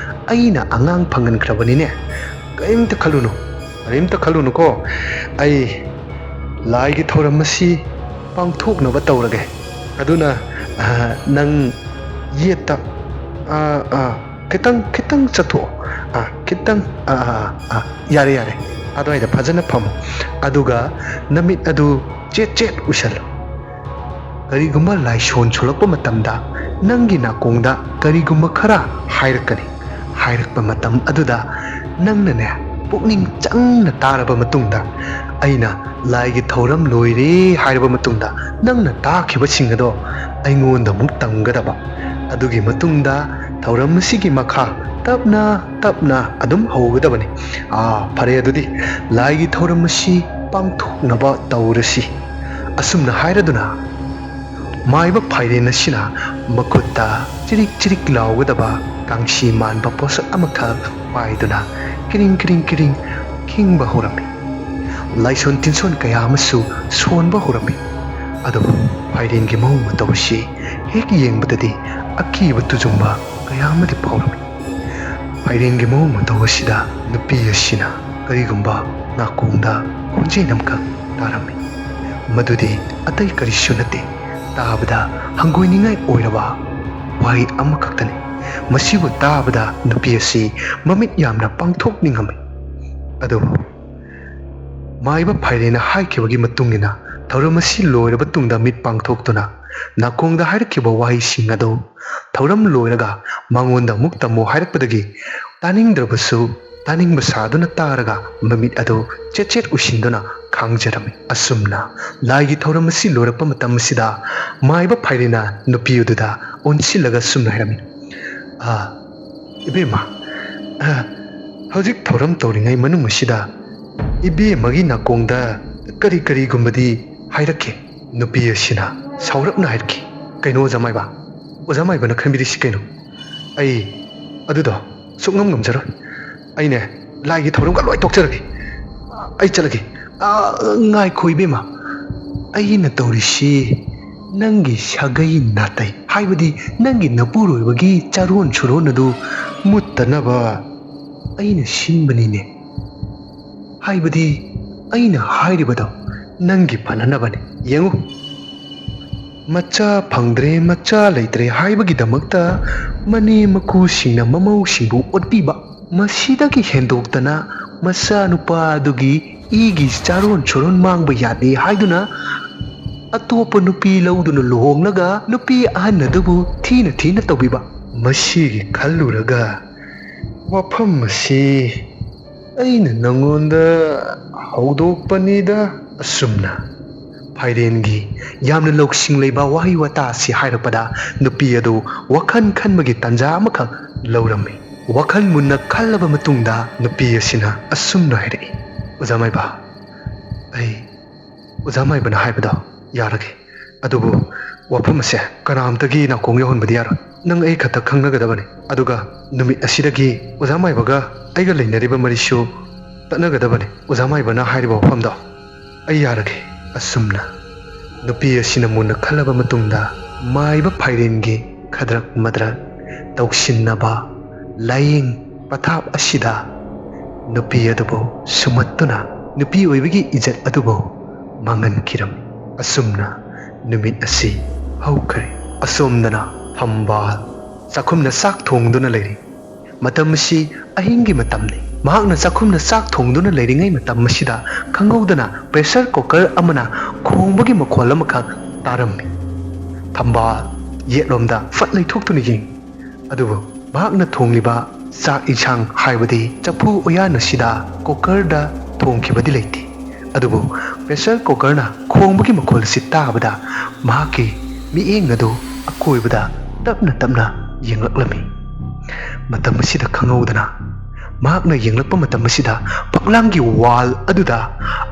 ꯑꯩꯅ ꯑꯉꯥꯡ ꯐꯪꯍꯟꯈ꯭ꯔꯕꯅꯤꯅꯦ꯫ ꯀꯔꯤꯝꯇ ꯈꯜꯂꯨꯅꯨ, ꯀꯔꯤꯝꯇ ꯈꯜꯂꯨꯅꯨꯀꯣ꯫ ꯑꯩ ꯂꯥꯏꯒꯤ ꯊꯧꯔꯝ ꯑꯁꯤ ꯄꯥꯡꯊꯣꯛꯅꯕ ꯇꯧꯔꯒꯦ꯫ ꯑꯗꯨꯅ, ꯑ, ꯅꯪ ꯌꯦꯠꯇ, ꯑ, ꯑ, ꯈꯤꯇꯪ, ꯈꯤꯇꯪ ꯆꯠꯊꯣꯛꯑꯣ꯫ ꯑ, ꯈꯤꯇꯪ, ꯑ, ꯑ, ꯑ, ꯑ, ꯌꯥꯔꯦ, ꯌꯥꯔꯦ꯫ ꯑꯗꯨꯋꯥꯏꯗ ꯐꯖꯅ ꯐꯝꯃꯣ꯫ ꯑꯗꯨꯒ ꯅꯃꯤꯠ ꯑꯗꯨ ꯆꯦꯠ ꯆꯦꯠ ꯎꯏꯁꯜꯂꯨ꯫ ꯀꯔꯤꯒꯨꯝꯕ ꯂꯥꯏꯁꯣꯟ ꯁꯣꯜꯂꯛꯄ ꯃꯇꯝꯗ ꯅꯪꯒꯤ ꯅꯥꯀꯣꯡꯗ ꯀꯔꯤꯒꯨꯝꯕ ꯈꯔ ꯍꯥꯏꯔꯛꯀꯅꯤ꯫ ꯍꯥꯏꯔꯛꯄ ꯃꯇꯝ ꯑꯗꯨꯗ ꯅꯪꯅꯅꯦ, ꯄꯨꯛꯅꯤꯡ ꯆꯪꯅ ꯇꯥꯔꯕ ꯃꯇꯨꯡꯗ, ꯑꯩꯅ ꯂꯥꯏꯒꯤ ꯊꯧꯔꯝ ꯂꯣꯏꯔꯦ ꯍꯥꯏꯔꯕ ꯃꯇꯨꯡꯗ ꯅꯪꯅ ꯇꯥꯈꯤꯕꯁꯤꯡ ꯑꯗꯣ ꯑꯩꯉꯣꯟꯗ ꯑꯃꯨꯛ ꯇꯝꯒꯗꯕ꯫ ꯑꯗꯨꯒꯤ ꯃꯇꯨꯡꯗ ꯊꯧꯔꯝ ꯑꯁꯤꯒꯤ ꯃꯈꯥ ꯇꯞꯅ ꯇꯞꯅ ꯑꯗꯨꯝ ꯍꯧꯒꯗꯕꯅꯤ꯫ ꯑꯥ, ꯐꯔꯦ, ꯑꯗꯨꯗꯤ ꯂꯥꯏꯒꯤ ꯊꯧꯔꯝ ꯑꯁꯤ ꯄꯥꯡꯊꯣꯛꯅꯕ ꯇꯧꯔꯁꯤ꯫" ꯑꯁꯨꯝꯅ ꯍꯥꯏꯔꯗꯨꯅ ꯃꯥꯏꯕ ꯐꯥꯏꯔꯦꯟ ꯑꯁꯤꯅ ꯃꯈꯨꯠꯇ ꯆꯤꯔꯤꯛ ꯆꯤꯔꯤꯛ ꯂꯥꯎꯒꯗꯕ ꯀꯥꯡꯁꯤ ꯃꯥꯟꯕ ꯄꯣꯠꯁꯛ ꯑꯃꯈꯛ ꯄꯥꯏꯗꯨꯅ ꯀꯤꯔꯤꯡ ꯀꯤꯔꯤꯡ ꯀꯤꯔꯤꯡ ꯈꯤꯡꯕ ꯍꯧꯔꯝꯃꯤ꯫ ꯂꯥꯏꯁꯣꯟ ꯇꯤꯟꯁꯣꯟ ꯀꯌꯥ ꯑꯃꯁꯨ ꯁꯣꯟꯕ ꯍꯧꯔꯝꯃꯤ꯫ ꯑꯗꯨꯕꯨ ꯐꯥꯏꯔꯦꯟꯒꯤ ꯃꯑꯣꯡ ꯃꯇꯧ ꯑꯁꯤ ꯍꯦꯛ ꯌꯦꯡꯕꯗꯗꯤ ꯑꯀꯤꯕ ꯇꯨꯖꯨꯡꯕ ꯀꯌꯥ ꯑꯃꯗꯤ ꯐꯥꯎꯔꯝꯃꯤ꯫ ꯐꯥꯏꯔꯦꯟꯒꯤ ꯃꯑꯣꯡ ꯃꯇꯧ ꯑꯁꯤꯗ ꯅꯨꯄꯤ ꯑꯁꯤꯅ ꯀꯔꯤꯒꯨꯝꯕ ꯅꯥꯀꯣꯡꯗ ꯈꯣꯟꯖꯦꯜ ꯑꯃꯈꯛ ꯇꯥꯔꯝꯃꯤ꯫ ꯃꯗꯨꯗꯤ ꯑꯇꯩ ꯀꯔꯤꯁꯨ ꯅꯠꯇꯦ, ꯇꯥꯕꯗ ꯍꯪꯒꯣꯏꯅꯤꯡꯉꯥꯏ ꯑꯣꯏꯔꯕ ꯋꯥꯍꯩ ꯑꯃꯈꯛꯇꯅꯤ꯫ ꯃꯁꯤꯕꯨ ꯇꯥꯕꯗ ꯅꯨꯄꯤ ꯑꯁꯤ ꯃꯃꯤꯠ ꯌꯥꯝꯅ ꯄꯥꯡꯊꯣꯛꯅꯤꯡꯉꯝꯃꯤ꯫ ꯑꯗꯨꯕꯨ ꯃꯥꯏꯕ ꯐꯥꯏꯔꯦꯟꯅ ꯍꯥꯏꯈꯤꯕꯒꯤ ꯃꯇꯨꯡ ꯏꯟꯅ ꯊꯧꯔꯝ ꯑꯁꯤ ꯂꯣꯏꯔꯕ ꯇꯨꯡꯗ ꯃꯤꯠ ꯄꯥꯡꯊꯣꯛꯇꯨꯅ ꯅꯥꯀꯣꯡꯗ ꯍꯥꯏꯔꯛꯈꯤꯕ ꯋꯥꯍꯩꯁꯤꯡ ꯑꯗꯨ ꯊꯧꯔꯝ ꯂꯣꯏꯔꯒ ꯃꯉꯣꯟꯗ ꯑꯃꯨꯛ ꯇꯝꯃꯨ ꯍꯥꯏꯔꯛꯄꯗꯒꯤ ꯇꯥꯅꯤꯡꯗ꯭ꯔꯕꯁꯨ ꯇꯥꯅꯤꯡꯕ ꯁꯥꯗꯨꯅ ꯇꯥꯔꯒ ꯃꯃꯤꯠ ꯑꯗꯨ ꯆꯦꯠ ꯆꯦꯠ ꯎꯏꯁꯤꯟꯗꯨꯅ ꯈꯥꯡꯖꯔꯝꯃꯤ꯫ ꯑꯁꯨꯝꯅ ꯂꯥꯏꯒꯤ ꯊꯧꯔꯝ ꯑꯁꯤ ꯂꯣꯏꯔꯛꯄ ꯃꯇꯝ ꯑꯁꯤꯗ ꯃꯥꯏꯕ ꯐꯥꯏꯔꯦꯟꯅ ꯅꯨꯄꯤ ꯑꯗꯨꯗ ꯑꯣꯟꯁꯤꯜꯂꯒ ꯁꯨꯝꯅ ꯍꯥꯏꯔꯝꯃꯤ, "ꯑꯥ, ꯏꯕꯦꯝꯃ, ꯑꯥ, ꯍꯧꯖꯤꯛ ꯊꯧꯔꯝ ꯇꯧꯔꯤꯉꯩ ꯃꯅꯨꯡ ꯑꯁꯤꯗ ꯏꯕꯦꯝꯃꯒꯤ ꯅꯥꯀꯣꯡꯗ ꯀꯔꯤ ꯀꯔꯤꯒꯨꯝꯕꯗꯤ ꯍꯥꯏꯔꯛꯈꯤ?" ꯅꯨꯄꯤ ꯑꯁꯤꯅ ꯁꯥꯎꯔꯞꯅ ꯍꯥꯏꯔꯛꯈꯤ, "ꯀꯩꯅꯣ ꯑꯣꯖꯥ ꯃꯥꯏꯕ? ꯑꯣꯖꯥ ꯃꯥꯏꯕꯅ ꯈꯟꯕꯤꯔꯤꯁꯤ ꯀꯩꯅꯣ? ꯑꯩ ꯑꯗꯨꯗꯣ ꯁꯨꯛꯉꯝ ꯉꯝꯖꯔꯣꯏ꯫ ꯑꯩꯅꯦ ꯂꯥꯏꯒꯤ ꯊꯧꯔꯝꯒ ꯂꯣꯏ ꯇꯣꯛꯆꯔꯒꯦ꯫ ꯑꯩ ꯆꯠꯂꯒꯦ꯫" "ꯑꯥ, ꯉꯥꯏꯈꯣ ꯏꯕꯦꯝꯃ, ꯑꯩꯅ ꯇꯧꯔꯤꯁꯤ ꯅꯪꯒꯤ ꯁꯥꯒꯩ ꯅꯥꯇꯩ, ꯍꯥꯏꯕꯗꯤ ꯅꯪꯒꯤ ꯅꯄꯨꯔꯣꯏꯕꯒꯤ ꯆꯥꯔꯣꯟ ꯁꯨꯔꯣꯟ ꯑꯗꯨ ꯃꯨꯠꯇꯅꯕ ꯑꯩꯅ ꯁꯤꯟꯕꯅꯤꯅꯦ꯫ ꯍꯥꯏꯕꯗꯤ ꯑꯩꯅ ꯍꯥꯏꯔꯤꯕꯗꯣ ꯅꯪꯒꯤ ꯐꯅꯅꯕꯅꯤ꯫ ꯌꯦꯡꯉꯨ, ꯃꯆꯥ ꯐꯪꯗ꯭ꯔꯦ, ꯃꯆꯥ ꯂꯩꯇ꯭ꯔꯦ ꯍꯥꯏꯕꯒꯤꯗꯃꯛꯇ ꯃꯅꯦ ꯃꯀꯨꯁꯤꯡꯅ ꯃꯃꯧꯁꯤꯡꯕꯨ ꯑꯣꯠꯄꯤꯕ, ꯃꯁꯤꯗꯒꯤ ꯍꯦꯟꯗꯣꯛꯇꯅ ꯃꯆꯥꯅꯨꯄꯥ ꯑꯗꯨꯒꯤ ꯏꯒꯤ ꯆꯥꯔꯣꯟ ꯁꯨꯔꯣꯟ ꯃꯥꯡꯕ ꯌꯥꯗꯦ ꯍꯥꯏꯗꯨꯅ ꯑꯇꯣꯞꯄ ꯅꯨꯄꯤ ꯂꯧꯗꯨꯅ ꯂꯨꯍꯣꯡꯂꯒ ꯅꯨꯄꯤ ꯑꯍꯟ ꯑꯗꯨꯕꯨ ꯊꯤꯅ ꯊꯤꯅ ꯇꯧꯕꯤꯕ꯫ ꯃꯁꯤꯒꯤ ꯈꯜꯂꯨꯔꯒ ꯋꯥꯐꯝ ꯑꯁꯤ ꯑꯩꯅ ꯅꯉꯣꯟꯗ ꯍꯧꯗꯣꯛꯄꯅꯤꯗ꯫" ꯑꯁꯨꯝꯅ ꯐꯥꯏꯔꯦꯟꯒꯤ ꯌꯥꯝꯅ ꯂꯧꯁꯤꯡ ꯂꯩꯕ ꯋꯥꯍꯩ ꯋꯥꯇꯥ ꯑꯁꯤ ꯍꯥꯏꯔꯛꯄꯗ ꯅꯨꯄꯤ ꯑꯗꯨ ꯋꯥꯈꯜ ꯈꯟꯕꯒꯤ ꯇꯥꯟꯖꯥ ꯑꯃꯈꯛ ꯂꯧꯔꯝꯃꯤ꯫ ꯋꯥꯈꯜ ꯃꯨꯟꯅ ꯈꯜꯂꯕ ꯃꯇꯨꯡꯗ ꯅꯨꯄꯤ ꯑꯁꯤꯅ ꯑꯁꯨꯝꯅ ꯍꯥꯏꯔꯛꯏ, "ꯑꯣꯖꯥ ꯃꯥꯏꯕ, ꯑꯩ ꯑꯣꯖꯥ ꯃꯥꯏꯕꯅ ꯍꯥꯏꯕꯗꯣ ꯌꯥꯔꯒꯦ꯫ ꯑꯗꯨꯕꯨ ꯋꯥꯐꯝ ꯑꯁꯦ ꯀꯅꯥꯝꯇꯒꯤ ꯅꯥꯀꯣꯡ ꯌꯧꯍꯟꯕꯗꯤ ꯌꯥꯔꯣꯏ꯫ ꯅꯪ ꯑꯩ ꯈꯛꯇ ꯈꯪꯅꯒꯗꯕꯅꯤ꯫ ꯑꯗꯨꯒ ꯅꯨꯃꯤꯠ ꯑꯁꯤꯗꯒꯤ ꯑꯣꯖꯥ ꯃꯥꯏꯕꯒ ꯑꯩꯒ ꯂꯩꯅꯔꯤꯕ ꯃꯔꯤꯁꯨ ꯇꯠꯅꯒꯗꯕꯅꯤ꯫" ꯑꯣꯖꯥ ꯃꯥꯏꯕꯅ ꯍꯥꯏꯔꯤꯕ ꯋꯥꯐꯝꯗꯣ ꯑꯩ ꯌꯥꯔꯒꯦ꯫ ꯑꯁꯨꯝꯅ ꯅꯨꯄꯤ ꯑꯁꯤꯅ ꯃꯨꯟꯅ ꯈꯜꯂꯕ ꯃꯇꯨꯡꯗ ꯃꯥꯏꯕ ꯐꯥꯏꯔꯦꯟꯒꯤ ꯈꯗ꯭ꯔꯛ ꯃꯗ꯭ꯔꯛ ꯇꯧꯁꯤꯟꯅꯕ ꯂꯥꯏꯌꯦꯡ ꯄꯊꯥꯞ ꯑꯁꯤꯗ ꯅꯨꯄꯤ ꯑꯗꯨꯕꯨ ꯁꯨꯝꯍꯠꯇꯨꯅ ꯅꯨꯄꯤ ꯑꯣꯏꯕꯒꯤ ꯏꯖꯠ ꯑꯗꯨꯕꯨ ꯃꯥꯡꯍꯟꯈꯤꯔꯝꯃꯤ꯫ ꯑꯁꯨꯝꯅ ꯅꯨꯃꯤꯠ ꯑꯁꯤ ꯍꯧꯈ꯭ꯔꯦ꯫ ꯑꯁꯣꯝꯗꯅ ꯊꯝꯕꯥꯜ ꯆꯥꯛꯈꯨꯝꯗ ꯆꯥꯛ ꯊꯣꯡꯗꯨꯅ ꯂꯩꯔꯤ꯫ ꯃꯇꯝ ꯑꯁꯤ ꯑꯍꯤꯡꯒꯤ ꯃꯇꯝꯅꯤ꯫ ꯃꯍꯥꯛꯅ ꯆꯥꯛꯈꯨꯝꯗ ꯆꯥꯛ ꯊꯣꯡꯗꯨꯅ ꯂꯩꯔꯤꯉꯩ ꯃꯇꯝ ꯑꯁꯤꯗ ꯈꯪꯍꯧꯗꯅ pressure cooker ꯑꯃꯅ ꯈꯣꯡꯕꯒꯤ ꯃꯈꯣꯜ ꯑꯃꯈꯛ ꯇꯥꯔꯝꯃꯤ꯫ ꯊꯝꯕꯥꯜ ꯌꯦꯠꯂꯣꯝꯗ ꯐꯠ ꯂꯩꯊꯣꯛꯇꯨꯅ ꯌꯦꯡꯉꯤ꯫ ꯑꯗꯨꯕꯨ ꯃꯍꯥꯛꯅ ꯊꯣꯡꯂꯤꯕ ꯆꯥꯛ ꯏꯟꯁꯥꯡ, ꯍꯥꯏꯕꯗꯤ ꯆꯐꯨ ꯎꯌꯥꯟ ꯑꯁꯤꯗ cookerꯗ ꯊꯣꯡꯈꯤꯕꯗꯤ ꯂꯩꯇꯦ꯫ ꯑꯗꯨꯕꯨ pressure cookerꯅ ꯈꯣꯡꯕꯒꯤ ꯃꯈꯣꯜ ꯑꯁꯤ ꯇꯥꯕꯗ ꯃꯍꯥꯛꯀꯤ ꯃꯤꯠꯌꯦꯡ ꯑꯗꯨ ꯑꯀꯣꯏꯕꯗ ꯇꯞꯅ ꯇꯞꯅ ꯌꯦꯡꯂꯛꯂꯝꯃꯤ꯫ ꯃꯇꯝ ꯑꯁꯤꯗ ꯈꯪꯍꯧꯗꯅ ꯃꯍꯥꯛꯅ ꯌꯦꯡꯂꯛꯄ ꯃꯇꯝ ꯑꯁꯤꯗ ꯐꯛꯂꯥꯡꯒꯤ wall ꯑꯗꯨꯗ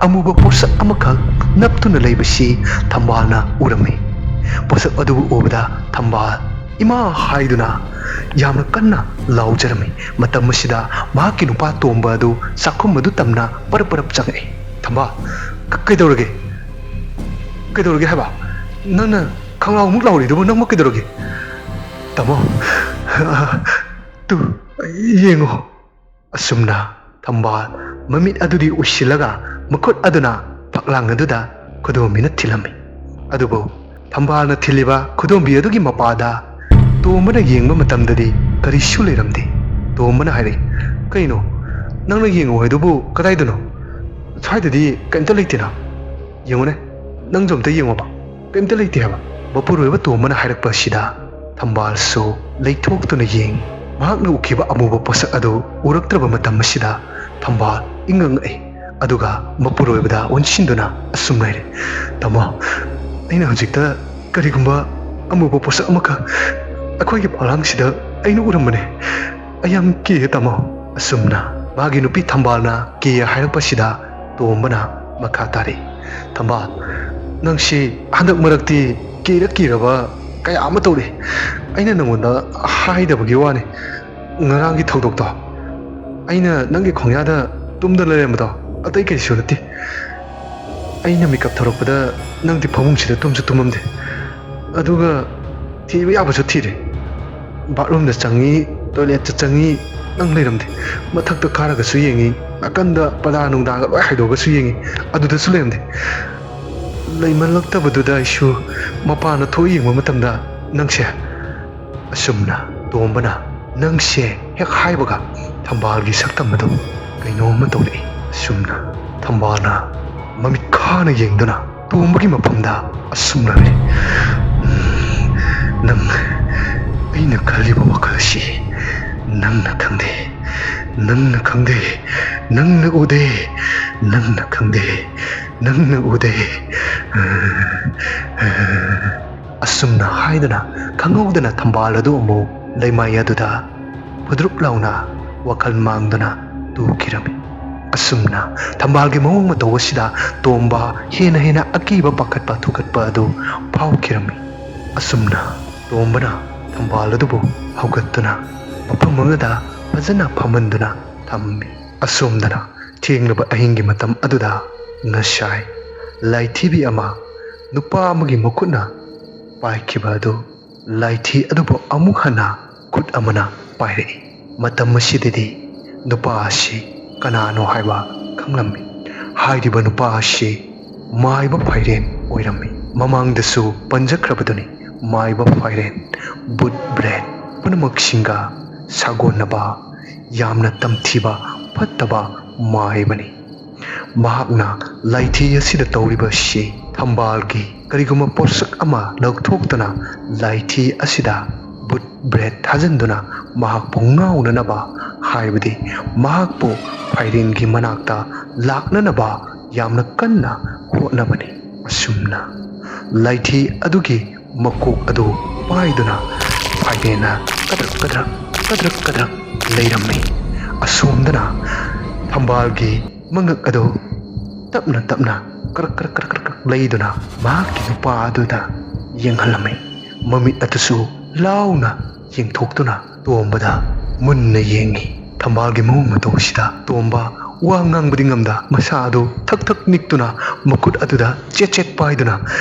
ꯑꯃꯨꯕ ꯄꯣꯠꯁꯛ ꯑꯃꯈꯛ ꯅꯞꯇꯨꯅ ꯂꯩꯕꯁꯤ ꯊꯝꯕꯥꯜꯅ ꯎꯔꯝꯃꯤ꯫ ꯄꯣꯠꯁꯛ ꯑꯗꯨꯕꯨ ꯎꯕꯗ ꯊꯝꯕꯥꯜ "ꯏꯃꯥ!" ꯍꯥꯏꯗꯨꯅ ꯌꯥꯝꯅ ꯀꯟꯅ ꯂꯥꯎꯖꯔꯝꯃꯤ꯫ ꯃꯇꯝ ꯑꯁꯤꯗ ꯃꯍꯥꯛꯀꯤ ꯅꯨꯄꯥ ꯇꯣꯝꯕ ꯑꯗꯨ ꯆꯥꯛꯈꯨꯝ ꯑꯗꯨ ꯇꯝꯅ ꯄꯔꯞ ꯄꯔꯞ ꯆꯪꯉꯛꯏ꯫ "ꯊꯝꯕꯥꯜ, ꯀ-, ꯀꯩꯗꯧꯔꯒꯦ? ꯀꯩꯗꯧꯔꯒꯦ ꯍꯥꯏꯕ? ꯅꯪꯅ ꯈꯪꯂꯥꯎꯃꯨꯛ ꯂꯥꯎꯔꯤꯗꯨꯕꯨ ꯅꯪꯕꯨ ꯀꯩꯗꯧꯔꯒꯦ?" "ꯇꯥꯃꯣ, ꯇꯨ, ꯌꯦꯡꯉꯣ꯫" ꯑꯁꯨꯝꯅ ꯊꯝꯕꯥꯜ ꯃꯃꯤꯠ ꯑꯗꯨꯗꯤ ꯎꯏꯁꯤꯜꯂꯒ ꯃꯈꯨꯠ ꯑꯗꯨꯅ ꯐꯛꯂꯥꯡ ꯑꯗꯨꯗ ꯈꯨꯗꯣꯝꯕꯤꯅ ꯊꯤꯜꯂꯝꯃꯤ꯫ ꯑꯗꯨꯕꯨ ꯊꯝꯕꯥꯜꯅ ꯊꯤꯜꯂꯤꯕ ꯈꯨꯗꯣꯝꯕꯤ ꯑꯗꯨꯒꯤ ꯃꯄꯥꯗ ꯇꯣꯝꯕꯅ ꯌꯦꯡꯕ ꯃꯇꯝꯗꯗꯤ ꯀꯔꯤꯁꯨ ꯂꯩꯔꯝꯗꯦ꯫ ꯇꯣꯝꯕꯅ ꯍꯥꯏꯔꯛꯏ, "ꯀꯩꯅꯣ? ꯅꯪꯅ ꯌꯦꯡꯉꯨ ꯍꯥꯏꯗꯨꯕꯨ ꯀꯗꯥꯏꯗꯅꯣ? ꯁ꯭ꯋꯥꯏꯗꯗꯤ ꯀꯔꯤꯝꯇ ꯂꯩꯇꯦꯅ꯫ ꯌꯦꯡꯉꯨꯅꯦ, ꯅꯪꯁꯨ ꯑꯝꯇ ꯌꯦꯡꯉꯣꯕ꯫ ꯀꯔꯤꯝꯇ ꯂꯩꯇꯦ ꯍꯥꯏꯕ꯫" ꯃꯄꯨꯔꯣꯏꯕ ꯇꯣꯝꯕꯅ ꯍꯥꯏꯔꯛꯄ ꯑꯁꯤꯗ ꯊꯝꯕꯥꯜꯁꯨ ꯂꯩꯊꯣꯛꯇꯨꯅ ꯌꯦꯡꯉꯤ꯫ ꯃꯍꯥꯛꯅ ꯎꯈꯤꯕ ꯑꯃꯨꯕ ꯄꯣꯠꯁꯛ ꯑꯗꯨ ꯎꯔꯛꯇ꯭ꯔꯕ ꯃꯇꯝ ꯑꯁꯤꯗ ꯊꯝꯕꯥꯜ ꯏꯪꯉꯛ ꯉꯛꯏ꯫ ꯑꯗꯨꯒ ꯃꯄꯨꯔꯣꯏꯕꯗ ꯑꯣꯟꯁꯤꯟꯗꯨꯅ ꯑꯁꯨꯝ ꯍꯥꯏꯔꯦ, "ꯇꯥꯃꯣ, ꯑꯩꯅ ꯍꯧꯖꯤꯛꯇ ꯀꯔꯤꯒꯨꯝꯕ ꯑꯃꯨꯕ ꯄꯣꯠꯁꯛ ꯑꯃꯈꯛ ꯑꯩꯈꯣꯏꯒꯤ ꯐꯛꯂꯥꯡꯁꯤꯗ ꯑꯩꯅ ꯎꯔꯝꯕꯅꯦ꯫ ꯑꯩ ꯌꯥꯝ ꯀꯤꯌꯦ ꯇꯥꯃꯣ꯫" ꯑꯁꯨꯝꯅ ꯃꯥꯒꯤ ꯅꯨꯄꯤ ꯊꯝꯕꯥꯜꯅ ꯀꯤꯌꯦ ꯍꯥꯏꯔꯛꯄꯁꯤꯗ ꯇꯣꯝꯕꯅ ꯃꯈꯥ ꯇꯥꯔꯤ, "ꯊꯝꯕꯥꯜ, ꯅꯪꯁꯤ ꯍꯟꯗꯛ ꯃꯔꯛꯇꯤ ꯀꯤꯔ ꯀꯤꯔꯕ ꯀꯌꯥ ꯑꯃ ꯇꯧꯔꯤ꯫ ꯑꯩꯅ ꯅꯪꯉꯣꯟꯗ ꯍꯥꯏꯗꯕꯒꯤ ꯋꯥꯅꯤ꯫ ꯉꯔꯥꯡꯒꯤ ꯊꯧꯗꯣꯛꯇꯣ, ꯑꯩꯅ ꯅꯪꯒꯤ ꯈꯣꯡꯌꯥꯗ ꯇꯨꯝꯗꯅ ꯂꯩꯔꯝꯕꯗꯣ ꯑꯇꯩ ꯀꯩꯁꯨ ꯅꯠꯇꯦ꯫ ꯑꯩꯅ ꯃꯤꯀꯞ ꯊꯣꯔꯛꯄꯗ ꯅꯪꯗꯤ ꯐꯃꯨꯡꯁꯤꯗ ꯇꯨꯝꯁꯨ ꯇꯨꯝꯃꯝꯗꯦ꯫ ꯑꯗꯨꯒ ꯊꯤꯕ ꯌꯥꯕꯁꯨ ꯊꯤꯔꯦ꯫ ꯕꯥꯠꯔꯨꯝꯗ ꯆꯪꯉꯤ, ꯇꯣꯏꯂꯦꯠꯇ ꯆꯪꯉꯤ, ꯅꯪ ꯂꯩꯔꯝꯗꯦ꯫ ꯃꯊꯛꯇ ꯀꯥꯔꯒꯁꯨ ꯌꯦꯡꯉꯤ, ꯅꯥꯀꯟꯗ ꯄꯗꯥ ꯅꯨꯡꯗꯥꯒ ꯂꯣꯏ ꯍꯥꯏꯗꯣꯛꯑꯒꯁꯨ ꯌꯦꯡꯉꯤ, ꯑꯗꯨꯗꯁꯨ ꯂꯩꯔꯝꯗꯦ꯫ ꯂꯩꯃꯜꯂꯛꯇꯕꯗꯨꯗ ꯑꯩꯁꯨ ꯃꯄꯥꯟꯗ ꯊꯣꯛ ꯌꯦꯡꯕ ꯃꯇꯝꯗ ꯅꯪꯁꯦ ꯑꯁꯨꯝꯅ ꯇꯣꯝꯕꯅ ꯅꯪꯁꯦ ꯍꯦꯛ ꯍꯥꯏꯕꯒ ꯊꯝꯕꯥꯜꯒꯤ ꯁꯛꯇꯝ ꯑꯗꯨ ꯀꯩꯅꯣꯝꯃ ꯇꯧꯔꯛꯏ꯫ ꯑꯁꯨꯝꯅ ꯊꯝꯕꯥꯜꯅ ꯃꯃꯤꯠ ꯈꯥꯅ ꯌꯦꯡꯗꯨꯅ ꯇꯣꯝꯕꯒꯤ ꯃꯐꯝꯗ ꯑꯁꯨꯝꯅ ꯍꯥꯏ, "ꯅꯪ, ꯑꯩꯅ ꯈꯜꯂꯤꯕ ꯋꯥꯈꯜ ꯑꯁꯤ ꯅꯪꯅ ꯈꯪꯗꯦ, ꯅꯪꯅ ꯈꯪꯗꯦ, ꯅꯪꯅ ꯎꯗꯦ, ꯅꯪꯅ ꯈꯪꯗꯦ, ꯅꯪꯅ ꯎꯗꯦ"꯫ ꯑꯁꯨꯝꯅ ꯍꯥꯏꯗꯨꯅ ꯈꯪꯍꯧꯗꯅ ꯊꯝꯕꯥꯜ ꯑꯗꯨ ꯑꯃꯨꯛ ꯂꯩꯃꯥꯏ ꯑꯗꯨꯗ ꯐꯨꯗ꯭ꯔꯨꯞ ꯂꯥꯎꯅ ꯋꯥꯈꯜ ꯃꯥꯡꯗꯨꯅ ꯇꯨꯈꯤꯔꯝꯃꯤ꯫ ꯑꯁꯨꯝꯅ ꯊꯝꯕꯥꯜꯒꯤ ꯃꯑꯣꯡ ꯃꯇꯧ ꯑꯁꯤꯗ ꯇꯣꯝꯕ ꯍꯦꯟꯅ ꯍꯦꯟꯅ ꯑꯀꯤꯕ, ꯄꯥꯈꯠꯄ, ꯊꯨꯀꯠꯄ ꯑꯗꯨ ꯐꯥꯎꯈꯤꯔꯝꯃꯤ꯫ ꯑꯁꯨꯝꯅ ꯇꯣꯝꯕꯅ ꯊꯝꯕꯥꯜ ꯑꯗꯨꯕꯨ ꯍꯧꯒꯠꯇꯨꯅ ꯃꯐꯝ ꯑꯃꯗ ꯐꯖꯅ ꯐꯝꯍꯟꯗꯨꯅ ꯊꯝꯃꯤ꯫ ꯑꯁꯣꯝꯗꯅ ꯊꯦꯡꯂꯕ ꯑꯍꯤꯡꯒꯤ ꯃꯇꯝ ꯑꯗꯨꯗ ꯉꯁꯥꯏ ꯂꯥꯏꯊꯤꯕꯤ ꯑꯃ ꯅꯨꯄꯥ ꯑꯃꯒꯤ ꯃꯈꯨꯠꯅ ꯄꯥꯏꯈꯤꯕ ꯑꯗꯨ, ꯂꯥꯏꯊꯤ ꯑꯗꯨꯕꯨ ꯑꯃꯨꯛ ꯍꯟꯅ ꯈꯨꯠ ꯑꯃꯅ ꯄꯥꯏꯔꯛꯏ꯫ ꯃꯇꯝ ꯑꯁꯤꯗꯗꯤ ꯅꯨꯄꯥ ꯑꯁꯤ ꯀꯅꯥꯅꯣ ꯍꯥꯏꯕ ꯈꯪꯂꯝꯃꯤ꯫ ꯍꯥꯏꯔꯤꯕ ꯅꯨꯄꯥ ꯑꯁꯤ ꯃꯥꯏꯕ ꯐꯥꯏꯔꯦꯟ ꯑꯣꯏꯔꯝꯃꯤ꯫ ꯃꯃꯥꯡꯗꯁꯨ ꯄꯟꯖꯈ꯭ꯔꯕꯗꯨꯅꯤ, ꯃꯥꯏꯕ ꯐꯥꯏꯔꯦꯟ, ꯕꯨꯠ ꯕ꯭ꯔꯦꯠ ꯄꯨꯝꯅꯃꯛꯁꯤꯡꯒ ꯁꯥꯒꯣꯟꯅꯕ ꯌꯥꯝꯅ ꯇꯝꯊꯤꯕ ꯐꯠꯇꯕ ꯃꯥꯏꯕꯅꯤ꯫ ꯃꯍꯥꯛꯅ ꯂꯥꯏꯊꯤ ꯑꯁꯤꯗ ꯇꯧꯔꯤꯕ ꯑꯁꯤ ꯊꯝꯕꯥꯜꯒꯤ ꯀꯔꯤꯒꯨꯝꯕ ꯄꯣꯠꯁꯛ ꯑꯃ ꯂꯧꯊꯣꯛꯇꯨꯅ ꯂꯥꯏꯊꯤ ꯑꯁꯤꯗ ꯕꯨꯠ ꯕ꯭ꯔꯦꯠ ꯊꯥꯖꯤꯟꯗꯨꯅ ꯃꯍꯥꯛꯄꯨ ꯉꯥꯎꯅꯅꯕ, ꯍꯥꯏꯕꯗꯤ ꯃꯍꯥꯛꯄꯨ ꯐꯥꯏꯔꯦꯟꯒꯤ ꯃꯅꯥꯛꯇ ꯂꯥꯛꯅꯅꯕ ꯌꯥꯝꯅ ꯀꯟꯅ ꯍꯣꯠꯅꯕꯅꯤ꯫ ꯑꯁꯨꯝꯅ ꯂꯥꯏꯊꯤ ꯑꯗꯨꯒꯤ ꯃꯀꯣꯛ ꯑꯗꯨ ꯄꯥꯏꯗꯨꯅ ꯐꯥꯏꯔꯦꯟꯅ ꯀꯗ꯭ꯔꯛ ꯀꯗ꯭ꯔꯛ, ꯀꯗ꯭ꯔꯛ ꯀꯗ꯭ꯔꯛ ꯂꯩꯔꯝꯃꯤ꯫ ꯑꯁꯣꯝꯗꯅ ꯊꯝꯕꯥꯜꯒꯤ ꯃꯉꯛ ꯑꯗꯨ ꯇꯞꯅ ꯇꯞꯅ ꯀ꯭ꯔꯛ ꯀ꯭ꯔꯛ ꯀ꯭ꯔꯛ ꯀ꯭ꯔꯛ ꯀ꯭ꯔꯛ ꯂꯩꯗꯨꯅ ꯃꯍꯥꯛꯀꯤ ꯅꯨꯄꯥ ꯑꯗꯨꯗ ꯌꯦꯡꯍꯜꯂꯝꯃꯤ꯫ ꯃꯃꯤꯠ ꯑꯗꯨꯁꯨ ꯂꯥꯎꯅ ꯌꯦꯡꯊꯣꯛꯇꯨꯅ ꯇꯣꯝꯕꯗ ꯃꯨꯟꯅ ꯌꯦꯡꯉꯤ꯫ ꯊꯝꯕꯥꯜꯒꯤ ꯃꯑꯣꯡ ꯃꯇꯧ ꯑꯁꯤꯗ ꯇꯣꯝꯕ ꯋꯥ ꯉꯥꯡꯕꯗꯤ ꯉꯝꯗ ꯃꯁꯥ ꯑꯗꯨ ꯊꯛ ꯊꯛ ꯅꯤꯛꯇꯨꯅ ꯃꯈꯨꯠ ꯑꯗꯨꯗ ꯆꯦꯠ ꯆꯦꯠ ꯄꯥꯏꯗꯨꯅ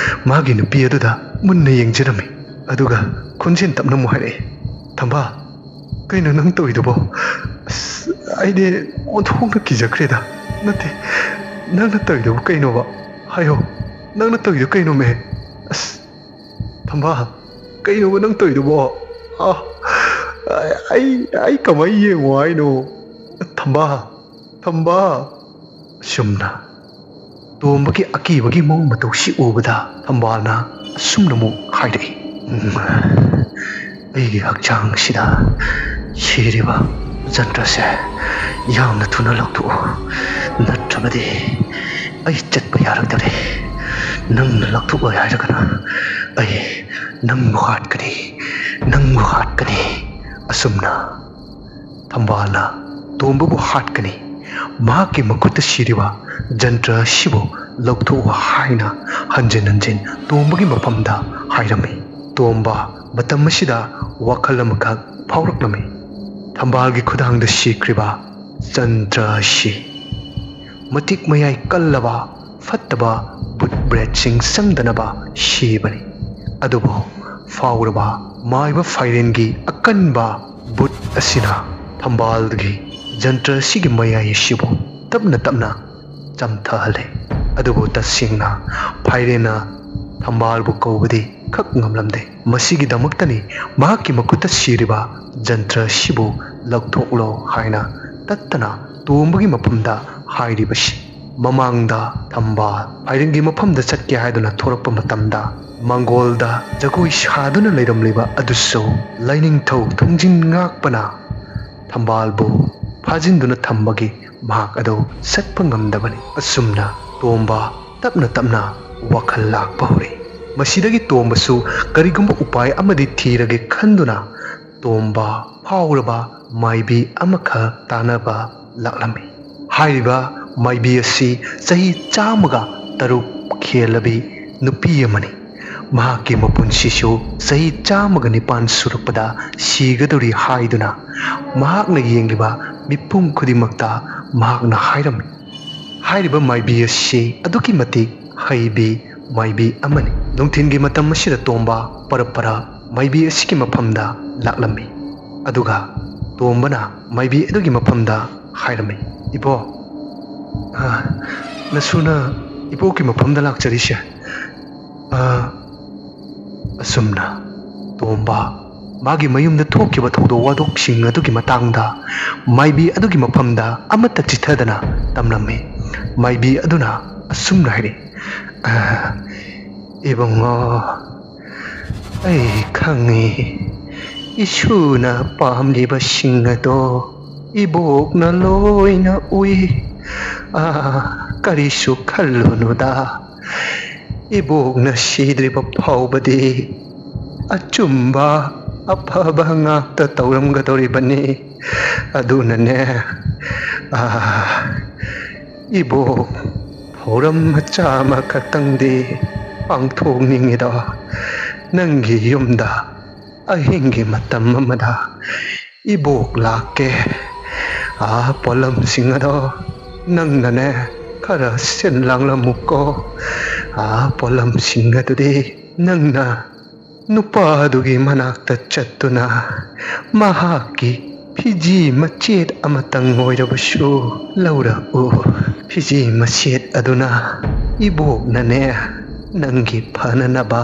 ꯃꯥꯒꯤ ꯅꯨꯄꯤ ꯑꯗꯨꯗ ꯃꯨꯟꯅ ꯌꯦꯡꯖꯔꯝꯃꯤ꯫ ꯑꯗꯨꯒ ꯈꯣꯟꯖꯦꯜ ꯇꯞꯅ ꯑꯃꯨꯛ ꯍꯥꯏꯔꯛꯑꯦ, "ꯊꯝꯕꯥꯜ, ꯀꯩꯅꯣ ꯅꯪ ꯇꯧꯔꯤꯗꯨꯕꯣ? ꯑꯁ, ꯑꯩꯗꯤ ꯑꯣꯟꯊꯣꯛꯅ ꯀꯤꯖꯈ꯭ꯔꯦꯗ꯫ ꯅꯠꯇꯦ, ꯅꯪꯅ ꯇꯧꯔꯤꯗꯨꯕꯨ ꯀꯩꯅꯣꯕ? ꯍꯥꯏꯌꯣ, ꯅꯪꯅ ꯇꯧꯔꯤꯗꯣ ꯀꯩꯅꯣꯃꯦ? ꯑꯁ, ꯊꯝꯕꯥꯜ, ꯀꯩꯅꯣꯕ ꯅꯪ ꯇꯧꯔꯤꯗꯨꯕꯣ? ꯑ, ꯑꯩ, ꯑꯩ ꯀꯃꯥꯏ ꯌꯦꯡꯉꯣ ꯍꯥꯏꯅꯣ? ꯊꯝꯕꯥꯜ, ꯊꯝꯕꯥꯜ꯫ ꯑꯁꯨꯝꯅ ꯇꯣꯝꯕꯒꯤ ꯑꯀꯤꯕꯒꯤ ꯃꯑꯣꯡ ꯃꯇꯧꯁꯤ ꯎꯕꯗ ꯊꯝꯕꯥꯜꯅ ꯑꯁꯨꯝꯅ ꯑꯃꯨꯛ ꯍꯥꯏꯔꯛꯏ, "ꯎꯝ, ꯑꯩꯒꯤ ꯍꯛꯆꯥꯡꯁꯤꯗ ꯁꯤꯔꯤꯕ ꯖꯟꯇ꯭ꯔꯁꯦ ꯌꯥꯝꯅ ꯊꯨꯅ ꯂꯧꯊꯣꯛꯎ, ꯅꯠꯇ꯭ꯔꯕꯗꯤ ꯑꯩ ꯆꯠꯄ ꯌꯥꯔꯛꯇꯔꯦ꯫ ꯅꯪꯅ ꯂꯧꯊꯣꯛꯂꯣꯏ ꯍꯥꯏꯔꯒꯅ ꯑꯩ ꯅꯪꯕꯨ ꯍꯥꯠꯀꯅꯤ, ꯅꯪꯕꯨ ꯍꯥꯠꯀꯅꯤ꯫" ꯑꯁꯨꯝꯅ ꯊꯝꯕꯥꯜꯅ ꯇꯣꯝꯕꯕꯨ ꯍꯥꯠꯀꯅꯤ, ꯃꯍꯥꯛꯀꯤ ꯃꯈꯨꯠꯇ ꯁꯤꯔꯤꯕ ꯖꯟꯇ꯭ꯔ ꯑꯁꯤꯕꯨ ꯂꯧꯊꯣꯛꯎ ꯍꯥꯏꯅ ꯍꯟꯖꯤꯟ ꯍꯟꯖꯤꯟ ꯇꯣꯝꯕꯒꯤ ꯃꯐꯝꯗ ꯍꯥꯏꯔꯝꯃꯤ꯫ ꯇꯣꯝꯕ ꯃꯇꯝ ꯑꯁꯤꯗ ꯋꯥꯈꯜ ꯑꯃꯈꯛ ꯐꯥꯎꯔꯛꯂꯝꯃꯤ꯫ ꯊꯝꯕꯥꯜꯒꯤ ꯈꯨꯗꯥꯡꯗ ꯁꯤꯈ꯭ꯔꯤꯕ ꯖꯟꯇ꯭ꯔ ꯑꯁꯤ ꯃꯇꯤꯛ ꯃꯌꯥꯏ ꯀꯜꯂꯕ ꯐꯠꯇꯕ ꯕꯨꯠ ꯕ꯭ꯔꯦꯠꯁꯤꯡ ꯆꯪꯗꯅꯕ ꯁꯤꯕꯅꯤ꯫ ꯑꯗꯨꯕꯨ ꯐꯥꯎꯔꯕ ꯃꯥꯏꯕ ꯐꯥꯏꯔꯦꯟꯒꯤ ꯑꯀꯟꯕ ꯕꯨꯠ ꯑꯁꯤꯅ ꯊꯝꯕꯥꯜꯒꯤ ꯖꯟꯇ꯭ꯔ ꯑꯁꯤꯒꯤ ꯃꯌꯥꯏ ꯑꯁꯤꯕꯨ ꯇꯞꯅ ꯇꯞꯅ ꯆꯝꯊꯍꯜꯂꯦ꯫ ꯑꯗꯨꯕꯨ ꯇꯁꯦꯡꯅ ꯐꯥꯏꯔꯦꯟꯅ ꯊꯝꯕꯥꯜꯕꯨ ꯀꯧꯕꯗꯤ ꯈꯛ ꯉꯝꯂꯝꯗꯦ꯫ ꯃꯁꯤꯒꯤꯗꯃꯛꯇꯅꯤ ꯃꯍꯥꯛꯀꯤ ꯃꯈꯨꯠꯇ ꯁꯤꯔꯤꯕ ꯖꯟꯇ꯭ꯔ ꯑꯁꯤꯕꯨ ꯂꯧꯊꯣꯛꯂꯣ ꯍꯥꯏꯅ ꯇꯠꯇꯅ ꯇꯣꯝꯕꯒꯤ ꯃꯐꯝꯗ ꯍꯥꯏꯔꯤꯕꯁꯤ꯫ ꯃꯃꯥꯡꯗ ꯊꯝꯕꯥꯜ ꯐꯥꯏꯔꯦꯟꯒꯤ ꯃꯐꯝꯗ ꯆꯠꯀꯦ ꯍꯥꯏꯗꯨꯅ ꯊꯣꯔꯛꯄ ꯃꯇꯝꯗ, ꯃꯪꯒꯣꯜꯗ ꯖꯒꯣꯏ ꯁꯥꯗꯨꯅ ꯂꯩꯔꯝꯂꯤꯕ ꯑꯗꯨꯁꯨ ꯂꯥꯏꯅꯤꯡꯊꯧ ꯊꯣꯡꯖꯤꯟ ꯉꯥꯛꯄꯅ ꯊꯝꯕꯥꯜꯕꯨ ꯐꯥꯖꯤꯟꯗꯨꯅ ꯊꯝꯕꯒꯤ ꯃꯍꯥꯛ ꯑꯗꯨ ꯆꯠꯄ ꯉꯝꯗꯕꯅꯤ꯫ ꯑꯁꯨꯝꯅ ꯇꯣꯝꯕ ꯇꯞꯅ ꯇꯞꯅ ꯋꯥꯈꯜ ꯂꯥꯛꯄ ꯍꯧꯔꯛꯏ꯫ ꯃꯁꯤꯗꯒꯤ ꯇꯣꯝꯕꯁꯨ ꯀꯔꯤꯒꯨꯝꯕ ꯎꯄꯥꯏ ꯑꯃꯗꯤ ꯊꯤꯔꯒꯦ ꯈꯟꯗꯨꯅ ꯇꯣꯝꯕ ꯐꯥꯎꯔꯕ ꯃꯥꯏꯕꯤ ꯑꯃꯈꯛ ꯇꯥꯟꯅꯕ ꯂꯥꯛꯂꯝꯃꯤ꯫ ꯍꯥꯏꯔꯤꯕ ꯃꯥꯏꯕꯤ ꯑꯁꯤ ꯆꯍꯤ ꯆꯥꯝꯃꯒ ꯇꯔꯨꯛ ꯍꯦꯜꯂꯕꯤ ꯅꯨꯄꯤ ꯑꯃꯅꯤ꯫ ꯃꯍꯥꯛꯀꯤ ꯃꯄꯨꯟꯁꯤꯁꯨ ꯆꯍꯤ ꯆꯥꯝꯃꯒ ꯅꯤꯄꯥꯟ ꯁꯨꯔꯛꯄꯗ ꯁꯤꯒꯗꯧꯔꯤ ꯍꯥꯏꯗꯨꯅ ꯃꯍꯥꯛꯅ ꯌꯦꯡꯂꯤꯕ ꯃꯤꯄꯨꯝ ꯈꯨꯗꯤꯡꯃꯛꯇ ꯃꯍꯥꯛꯅ ꯍꯥꯏꯔꯝꯃꯤ꯫ ꯍꯥꯏꯔꯤꯕ ꯃꯥꯏꯕꯤ ꯑꯁꯤ ꯑꯗꯨꯛꯀꯤ ꯃꯇꯤꯛ ꯍꯩꯕꯤ ꯃꯥꯏꯕꯤ ꯑꯃꯅꯤ꯫ ꯅꯨꯡꯊꯤꯜꯒꯤ ꯃꯇꯝ ꯑꯁꯤꯗ ꯇꯣꯝꯕ ꯄꯔꯞ ꯄꯔꯞ ꯃꯥꯏꯕꯤ ꯑꯁꯤꯒꯤ ꯃꯐꯝꯗ ꯂꯥꯛꯂꯝꯃꯤ꯫ ꯑꯗꯨꯒ ꯇꯣꯝꯕꯅ ꯃꯥꯏꯕꯤ ꯑꯗꯨꯒꯤ ꯃꯐꯝꯗ ꯍꯥꯏꯔꯝꯃꯤ, "ꯏꯕꯣ, ꯑ, ꯅꯁꯨꯅ ꯏꯕꯣꯛꯀꯤ ꯃꯐꯝꯗ ꯂꯥꯛꯆꯔꯤꯁꯦ꯫ ꯑ, ꯑꯁꯨꯝꯅ ꯇꯣꯝꯕ ꯃꯥꯒꯤ ꯃꯌꯨꯝꯗ ꯊꯣꯛꯈꯤꯕ ꯊꯧꯗꯣꯛ ꯋꯥꯊꯣꯛꯁꯤꯡ ꯑꯗꯨꯒꯤ ꯃꯇꯥꯡꯗ ꯃꯥꯏꯕꯤ ꯑꯗꯨꯒꯤ ꯃꯐꯝꯗ ꯑꯃꯠꯇ ꯆꯤꯊꯗꯅ ꯇꯝꯂꯝꯃꯤ꯫ ꯃꯥꯏꯕꯤ ꯑꯗꯨꯅ ꯑꯁꯨꯝꯅ ꯍꯥꯏꯔꯤ, "ꯑ, ꯏꯕꯨꯡꯉꯣ, ꯑꯩ ꯈꯪꯉꯤ, ꯏꯁꯨꯅ ꯄꯥꯝꯂꯤꯕꯁꯤꯡ ꯑꯗꯣ ꯏꯕꯣꯛꯅ ꯂꯣꯏꯅ ꯎꯏ꯫ ꯑꯥ, ꯀꯔꯤꯁꯨ ꯈꯜꯂꯨꯅꯨꯗ, ꯏꯕꯣꯛꯅ ꯁꯤꯗ꯭ꯔꯤꯕ ꯐꯥꯎꯕꯗꯤ ꯑꯆꯨꯝꯕ ꯑꯐꯕ ꯉꯥꯛꯇ ꯇꯧꯔꯝꯒꯗꯧꯔꯤꯕꯅꯤ꯫ ꯑꯗꯨꯅꯅꯦ, ꯑꯥ, ꯏꯕꯣꯛ, ꯊꯧꯔꯝ ꯃꯆꯥ ꯑꯃꯈꯛꯇꯪꯗꯤ ꯄꯥꯡꯊꯣꯛꯅꯤꯡꯉꯤꯗꯣ, ꯅꯪꯒꯤ ꯌꯨꯝꯗ ꯑꯍꯤꯡꯒꯤ ꯃꯇꯝ ꯑꯃꯗ ꯏꯕꯣꯛ ꯂꯥꯛꯀꯦ꯫ ꯑꯥ, ꯄꯣꯠꯂꯝꯁꯤꯡ ꯑꯗꯣ ꯅꯪꯅꯅꯦ ꯈꯔ ꯁꯤꯟ ꯂꯥꯡꯂꯝꯃꯨꯀꯣ꯫ ꯑꯥ, ꯄꯣꯠꯂꯝꯁꯤꯡ ꯑꯗꯨꯗꯤ ꯅꯪꯅ ꯅꯨꯄꯥ ꯑꯗꯨꯒꯤ ꯃꯅꯥꯛꯇ ꯆꯠꯇꯨꯅ ꯃꯍꯥꯛꯀꯤ ꯐꯤꯖꯤ ꯃꯆꯦꯠ ꯑꯃꯇꯪ ꯑꯣꯏꯔꯕꯁꯨ ꯂꯧꯔꯛꯎ꯫ ꯐꯤꯖꯤ ꯃꯆꯦꯠ ꯑꯗꯨꯅ ꯏꯕꯣꯛꯅꯅꯦ ꯅꯪꯒꯤ ꯐꯅꯅꯕ,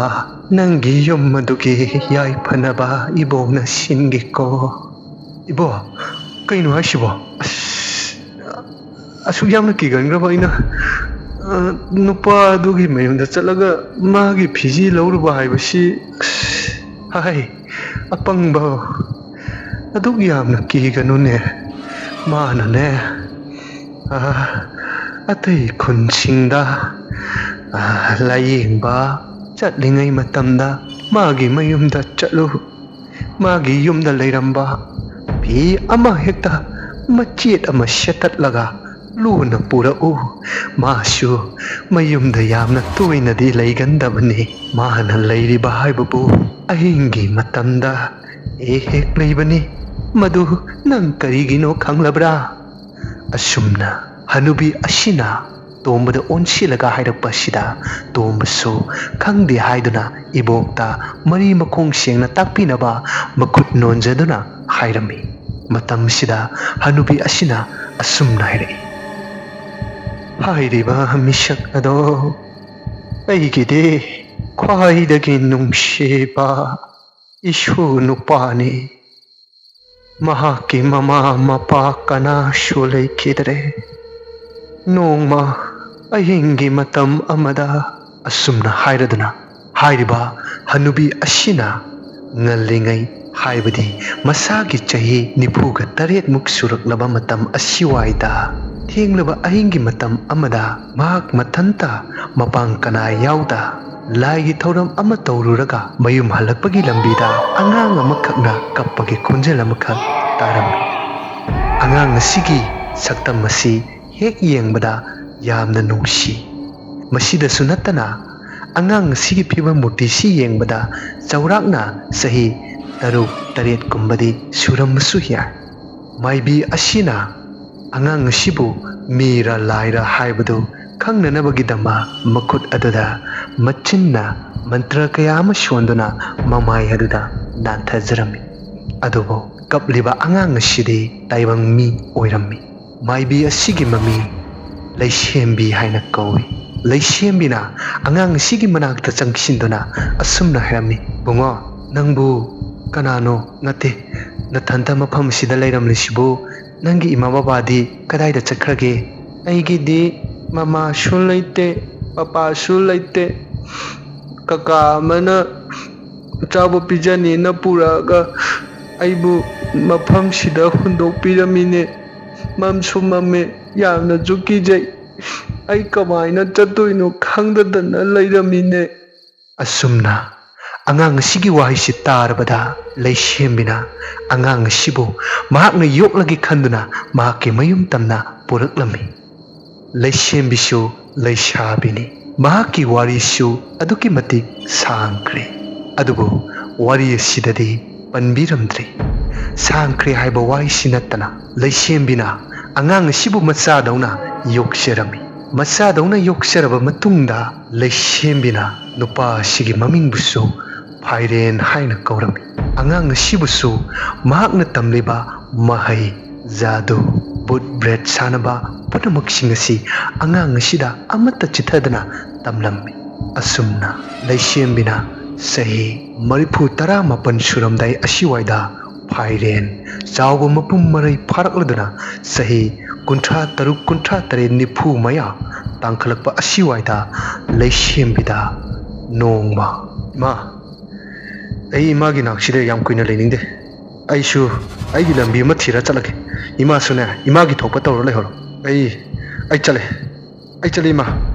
ꯅꯪꯒꯤ ꯌꯨꯝ ꯑꯗꯨꯒꯤ ꯌꯥꯏꯐꯅꯕ ꯏꯕꯣꯛꯅ ꯁꯤꯟꯒꯦꯀꯣ꯫" "ꯏꯕꯣꯛ, ꯀꯩꯅꯣ ꯍꯥꯏꯁꯤꯕꯣ? ꯑꯁ, ꯑꯁꯨꯛ ꯌꯥꯝꯅ ꯀꯤꯒꯟꯈ꯭ꯔꯕ ꯑꯩꯅ, ꯑ, ꯅꯨꯄꯥ ꯑꯗꯨꯒꯤ ꯃꯌꯨꯝꯗ ꯆꯠꯂꯒ ꯃꯥꯒꯤ ꯐꯤꯖꯤ ꯂꯧꯔꯨꯕ ꯍꯥꯏꯕꯁꯤ, ꯑꯁ, ꯍꯥꯏ, ꯑꯄꯪꯕ, ꯑꯗꯨꯛ ꯌꯥꯝꯅ ꯀꯤꯒꯅꯨꯅꯦ꯫ ꯃꯥꯅꯅꯦ, ꯑ, ꯑꯇꯩ ꯈꯨꯟꯁꯤꯡꯗ, ꯑ, ꯂꯥꯏꯌꯦꯡꯕ ꯆꯠꯂꯤꯉꯩ ꯃꯇꯝꯗ ꯃꯥꯒꯤ ꯃꯌꯨꯝꯗ ꯆꯠꯂꯨ꯫ ꯃꯥꯒꯤ ꯌꯨꯝꯗ ꯂꯩꯔꯝꯕ ꯐꯤ ꯑꯃ ꯍꯦꯛꯇ ꯃꯆꯦꯠ ꯑꯃ ꯁꯦꯠꯇꯠꯂꯒ ꯂꯨꯅ ꯄꯨꯔꯛꯎ꯫ ꯃꯥꯁꯨ ꯃꯌꯨꯝꯗ ꯌꯥꯝꯅ ꯇꯣꯏꯅꯗꯤ ꯂꯩꯒꯟꯗꯕꯅꯤ꯫ ꯃꯥꯅ ꯂꯩꯔꯤꯕ ꯍꯥꯏꯕꯕꯨ ꯑꯍꯤꯡꯒꯤ ꯃꯇꯝꯗ ꯍꯦꯛ ꯍꯦꯛ ꯂꯩꯕꯅꯤ꯫ ꯃꯗꯨ ꯅꯪ ꯀꯔꯤꯒꯤꯅꯣ ꯈꯪꯂꯕ꯭ꯔꯥ?" ꯑꯁꯨꯝꯅ ꯍꯅꯨꯕꯤ ꯑꯁꯤꯅ ꯇꯣꯝꯕꯗ ꯑꯣꯟꯁꯤꯜꯂꯒ ꯍꯥꯏꯔꯛꯄ ꯑꯁꯤꯗ ꯇꯣꯝꯕꯁꯨ ꯈꯪꯗꯦ ꯍꯥꯏꯗꯨꯅ ꯏꯕꯣꯛꯇ ꯃꯔꯤ ꯃꯈꯣꯡ ꯁꯦꯡꯅ ꯇꯥꯛꯄꯤꯅꯕ ꯃꯈꯨꯠ ꯅꯣꯟꯖꯗꯨꯅ ꯍꯥꯏꯔꯝꯃꯤ꯫ ꯃꯇꯝꯁꯤꯗ ꯍꯅꯨꯕꯤ ꯑꯁꯤꯅ ꯑꯁꯨꯝꯅ ꯍꯥꯏꯔꯛꯏ, ꯍꯥꯏꯔꯤꯕ ꯃꯤꯁꯛ ꯑꯗꯣ ꯑꯩꯒꯤꯗꯤ ꯈ꯭ꯋꯥꯏꯗꯒꯤ ꯅꯨꯡꯁꯤꯕ ꯏꯁꯨ ꯅꯨꯄꯥꯅꯤ꯫ ꯃꯍꯥꯛꯀꯤ ꯃꯃꯥ ꯃꯄꯥ ꯀꯅꯥꯁꯨ ꯂꯩꯈꯤꯗ꯭ꯔꯦ꯫ ꯅꯣꯡꯃ ꯑꯍꯤꯡꯒꯤ ꯃꯇꯝ ꯑꯃꯗ ꯑꯁꯨꯝꯅ ꯍꯥꯏꯔꯗꯨꯅ ꯍꯥꯏꯔꯤꯕ ꯍꯅꯨꯕꯤ ꯑꯁꯤꯅ ꯉꯜꯂꯤꯉꯩ, ꯍꯥꯏꯕꯗꯤ ꯃꯁꯥꯒꯤ ꯆꯍꯤ ꯅꯤꯐꯨꯒ ꯇꯔꯦꯠꯃꯨꯛ ꯁꯨꯔꯛꯂꯕ ꯃꯇꯝ ꯑꯁꯤꯋꯥꯏꯗ, ꯊꯦꯡꯂꯕ ꯑꯍꯤꯡꯒꯤ ꯃꯇꯝ ꯑꯃꯗ ꯃꯍꯥꯛ ꯃꯊꯟꯇ, ꯃꯄꯥꯡ ꯀꯅꯥ ꯌꯥꯎꯗ, ꯂꯥꯏꯒꯤ ꯊꯧꯔꯝ ꯑꯃ ꯇꯧꯔꯨꯔꯒ ꯃꯌꯨꯝ ꯍꯜꯂꯛꯄꯒꯤ ꯂꯝꯕꯤꯗ ꯑꯉꯥꯡ ꯑꯃꯈꯛꯅ ꯀꯞꯄꯒꯤ ꯈꯣꯟꯖꯦꯜ ꯑꯃꯈꯛ ꯇꯥꯔꯝꯃꯤ꯫ ꯑꯉꯥꯡ ꯑꯁꯤꯒꯤ ꯁꯛꯇꯝ ꯑꯁꯤ ꯍꯦꯛ ꯌꯦꯡꯕꯗ ꯌꯥꯝꯅ ꯅꯨꯡꯁꯤ꯫ ꯃꯁꯤꯗꯁꯨ ꯅꯠꯇꯅ, ꯑꯉꯥꯡ ꯑꯁꯤꯒꯤ ꯐꯤꯕꯝ ꯃꯨꯔꯇꯤꯁꯤ ꯌꯦꯡꯕꯗ ꯆꯥꯎꯔꯥꯛꯅ ꯆꯍꯤ ꯇꯔꯨꯛ ꯇꯔꯦꯠꯀꯨꯝꯕꯗꯤ ꯁꯨꯔꯝꯕꯁꯨ ꯌꯥꯏ꯫ ꯃꯥꯏꯕꯤ ꯑꯁꯤꯅ ꯑꯉꯥꯡ ꯑꯁꯤꯕꯨ ꯃꯤꯔ ꯂꯥꯏꯔ ꯍꯥꯏꯕꯗꯨ ꯈꯪꯅꯅꯕꯒꯤꯗꯃꯛ ꯃꯈꯨꯠ ꯑꯗꯨꯗ ꯃꯆꯤꯟꯅ ꯃꯟꯇ꯭ꯔ ꯀꯌꯥ ꯑꯃ ꯁꯣꯟꯗꯨꯅ ꯃꯃꯥꯏ ꯑꯗꯨꯗ ꯅꯥꯟꯊꯖꯔꯝꯃꯤ꯫ ꯑꯗꯨꯕꯨ ꯀꯞꯂꯤꯕ ꯑꯉꯥꯡ ꯑꯁꯤꯗꯤ ꯇꯥꯏꯕꯪ ꯃꯤ ꯑꯣꯏꯔꯝꯃꯤ꯫ ꯃꯥꯏꯕꯤ ꯑꯁꯤꯒꯤ ꯃꯃꯤꯡ ꯂꯩꯁꯦꯝꯕꯤ ꯍꯥꯏꯅ ꯀꯧꯏ꯫ ꯂꯩꯁꯦꯝꯕꯤꯅ ꯑꯉꯥꯡ ꯑꯁꯤꯒꯤ ꯃꯅꯥꯛꯇ ꯆꯪꯁꯤꯟꯗꯨꯅ ꯑꯁꯨꯝꯅ ꯍꯥꯏꯔꯝꯃꯤ, "ꯕꯨꯡꯉꯣ, ꯅꯪꯕꯨ ꯀꯅꯥꯅꯣ? ꯅꯠꯇꯦ, ꯅꯊꯟꯇ ꯃꯐꯝ ꯑꯁꯤꯗ ꯂꯩꯔꯝꯂꯤꯁꯤꯕꯨ? ꯅꯪꯒꯤ ꯏꯃꯥ ꯕꯕꯥꯗꯤ ꯀꯗꯥꯏꯗ ꯆꯠꯈ꯭ꯔꯒꯦ?" "ꯑꯩꯒꯤꯗꯤ ꯃꯃꯥꯁꯨ ꯂꯩꯇꯦ, ꯄꯄꯥꯁꯨ ꯂꯩꯇꯦ꯫ ꯀꯀꯥ ꯑꯃꯅ ꯑꯆꯥꯄꯣꯠ ꯄꯤꯖꯅꯤꯅ ꯄꯨꯔꯛꯑꯒ ꯑꯩꯕꯨ ꯃꯐꯝꯁꯤꯗ ꯍꯨꯟꯗꯣꯛꯄꯤꯔꯝꯃꯤꯅꯦ꯫ ꯃꯝꯁꯨ ꯃꯝꯃꯦ, ꯌꯥꯝꯅꯁꯨ ꯀꯤꯖꯩ꯫ ꯑꯩ ꯀꯃꯥꯏꯅ ꯆꯠꯇꯣꯏꯅꯣ ꯈꯪꯗꯗꯅ ꯂꯩꯔꯝꯃꯤꯅꯦ꯫" ꯑꯁꯨꯝꯅ ꯑꯉꯥꯡ ꯑꯁꯤꯒꯤ ꯋꯥꯍꯩꯁꯤ ꯇꯥꯔꯕꯗ ꯂꯩꯁꯦꯝꯕꯤꯅ ꯑꯉꯥꯡ ꯑꯁꯤꯕꯨ ꯃꯍꯥꯛꯅ ꯌꯣꯛꯂꯒꯦ ꯈꯟꯗꯨꯅ ꯃꯍꯥꯛꯀꯤ ꯃꯌꯨꯝ ꯇꯝꯅ ꯄꯨꯔꯛꯂꯝꯃꯤ꯫ ꯂꯩꯁꯦꯝꯕꯤꯁꯨ ꯂꯩꯁꯥꯕꯤꯅꯤ꯫ ꯃꯍꯥꯛꯀꯤ ꯋꯥꯔꯤꯁꯨ ꯑꯗꯨꯛꯀꯤ ꯃꯇꯤꯛ ꯁꯥꯡꯈ꯭ꯔꯦ꯫ ꯑꯗꯨꯕꯨ ꯋꯥꯔꯤ ꯑꯁꯤꯗꯗꯤ ꯄꯟꯕꯤꯔꯝꯗ꯭ꯔꯦ꯫ ꯁꯥꯡꯈ꯭ꯔꯦ ꯍꯥꯏꯕ ꯋꯥꯍꯩꯁꯤ ꯅꯠꯇꯅ ꯂꯩꯁꯦꯝꯕꯤꯅ ꯑꯉꯥꯡ ꯑꯁꯤꯕꯨ ꯃꯆꯥꯗꯧꯅ ꯌꯣꯛꯆꯔꯝꯃꯤ꯫ ꯃꯆꯥꯗꯧꯅ ꯌꯣꯛꯆꯔꯕ ꯃꯇꯨꯡꯗ ꯂꯩꯁꯦꯝꯕꯤꯅ ꯅꯨꯄꯥ ꯑꯁꯤꯒꯤ ꯃꯃꯤꯡꯕꯨꯁꯨ ꯐꯥꯏꯔꯦꯟ ꯍꯥꯏꯅ ꯀꯧꯔꯝꯃꯤ꯫ ꯑꯉꯥꯡ ꯑꯁꯤꯕꯨꯁꯨ ꯃꯍꯥꯛꯅ ꯇꯝꯂꯤꯕ ꯃꯍꯩ, ꯖꯥꯗꯨ, ꯕꯨꯠ ꯕ꯭ꯔꯦꯗ ꯁꯥꯟꯅꯕ ꯄꯨꯝꯅꯃꯛꯁꯤꯡ ꯑꯁꯤ ꯑꯉꯥꯡ ꯑꯁꯤꯗ ꯑꯃꯠꯇ ꯆꯤꯠꯊꯗꯅ ꯇꯝꯂꯝꯃꯤ꯫ ꯑꯁꯨꯝꯅ ꯂꯩꯁꯦꯝꯕꯤꯅ ꯆꯍꯤ ꯃꯔꯤꯐꯨ ꯇꯔꯥꯃꯥꯄꯟ ꯁꯨꯔꯝꯗꯥꯏ ꯑꯁꯤꯋꯥꯏꯗ ꯐꯥꯏꯔꯦꯟ ꯆꯥꯎꯕ ꯃꯄꯨꯡ ꯃꯔꯩ ꯐꯥꯔꯛꯂꯗꯨꯅ ꯆꯍꯤ ꯀꯨꯟꯊ꯭ꯔꯥ ꯇꯔꯨꯛ, ꯀꯨꯟꯊ꯭ꯔꯥ ꯇꯔꯦꯠ, ꯅꯤꯐꯨ ꯃꯌꯥ ꯇꯥꯡꯈꯠꯂꯛꯄ ꯑꯁꯤꯋꯥꯏꯗ ꯂꯩꯁꯦꯝꯕꯤꯗ ꯅꯣꯡꯃ, "ꯏꯃꯥ, ꯑꯩ ꯏꯃꯥꯒꯤ ꯅꯥꯛꯁꯤꯗ ꯌꯥꯝ ꯀꯨꯏꯅ ꯂꯩꯅꯤꯡꯗꯦ꯫ ꯑꯩꯁꯨ ꯑꯩꯒꯤ ꯂꯝꯕꯤ ꯑꯃ ꯊꯤꯔ ꯆꯠꯂꯒꯦ꯫ ꯏꯃꯥꯁꯨꯅꯦ, ꯏꯃꯥꯒꯤ ꯊꯣꯛꯄ ꯇꯧꯔ ꯂꯩꯍꯧꯔꯣ꯫ ꯑꯩ, ꯑꯩ ꯆꯠꯂꯦ꯫ ꯑꯩ ꯆꯠꯂꯦ, ꯏꯃꯥ꯫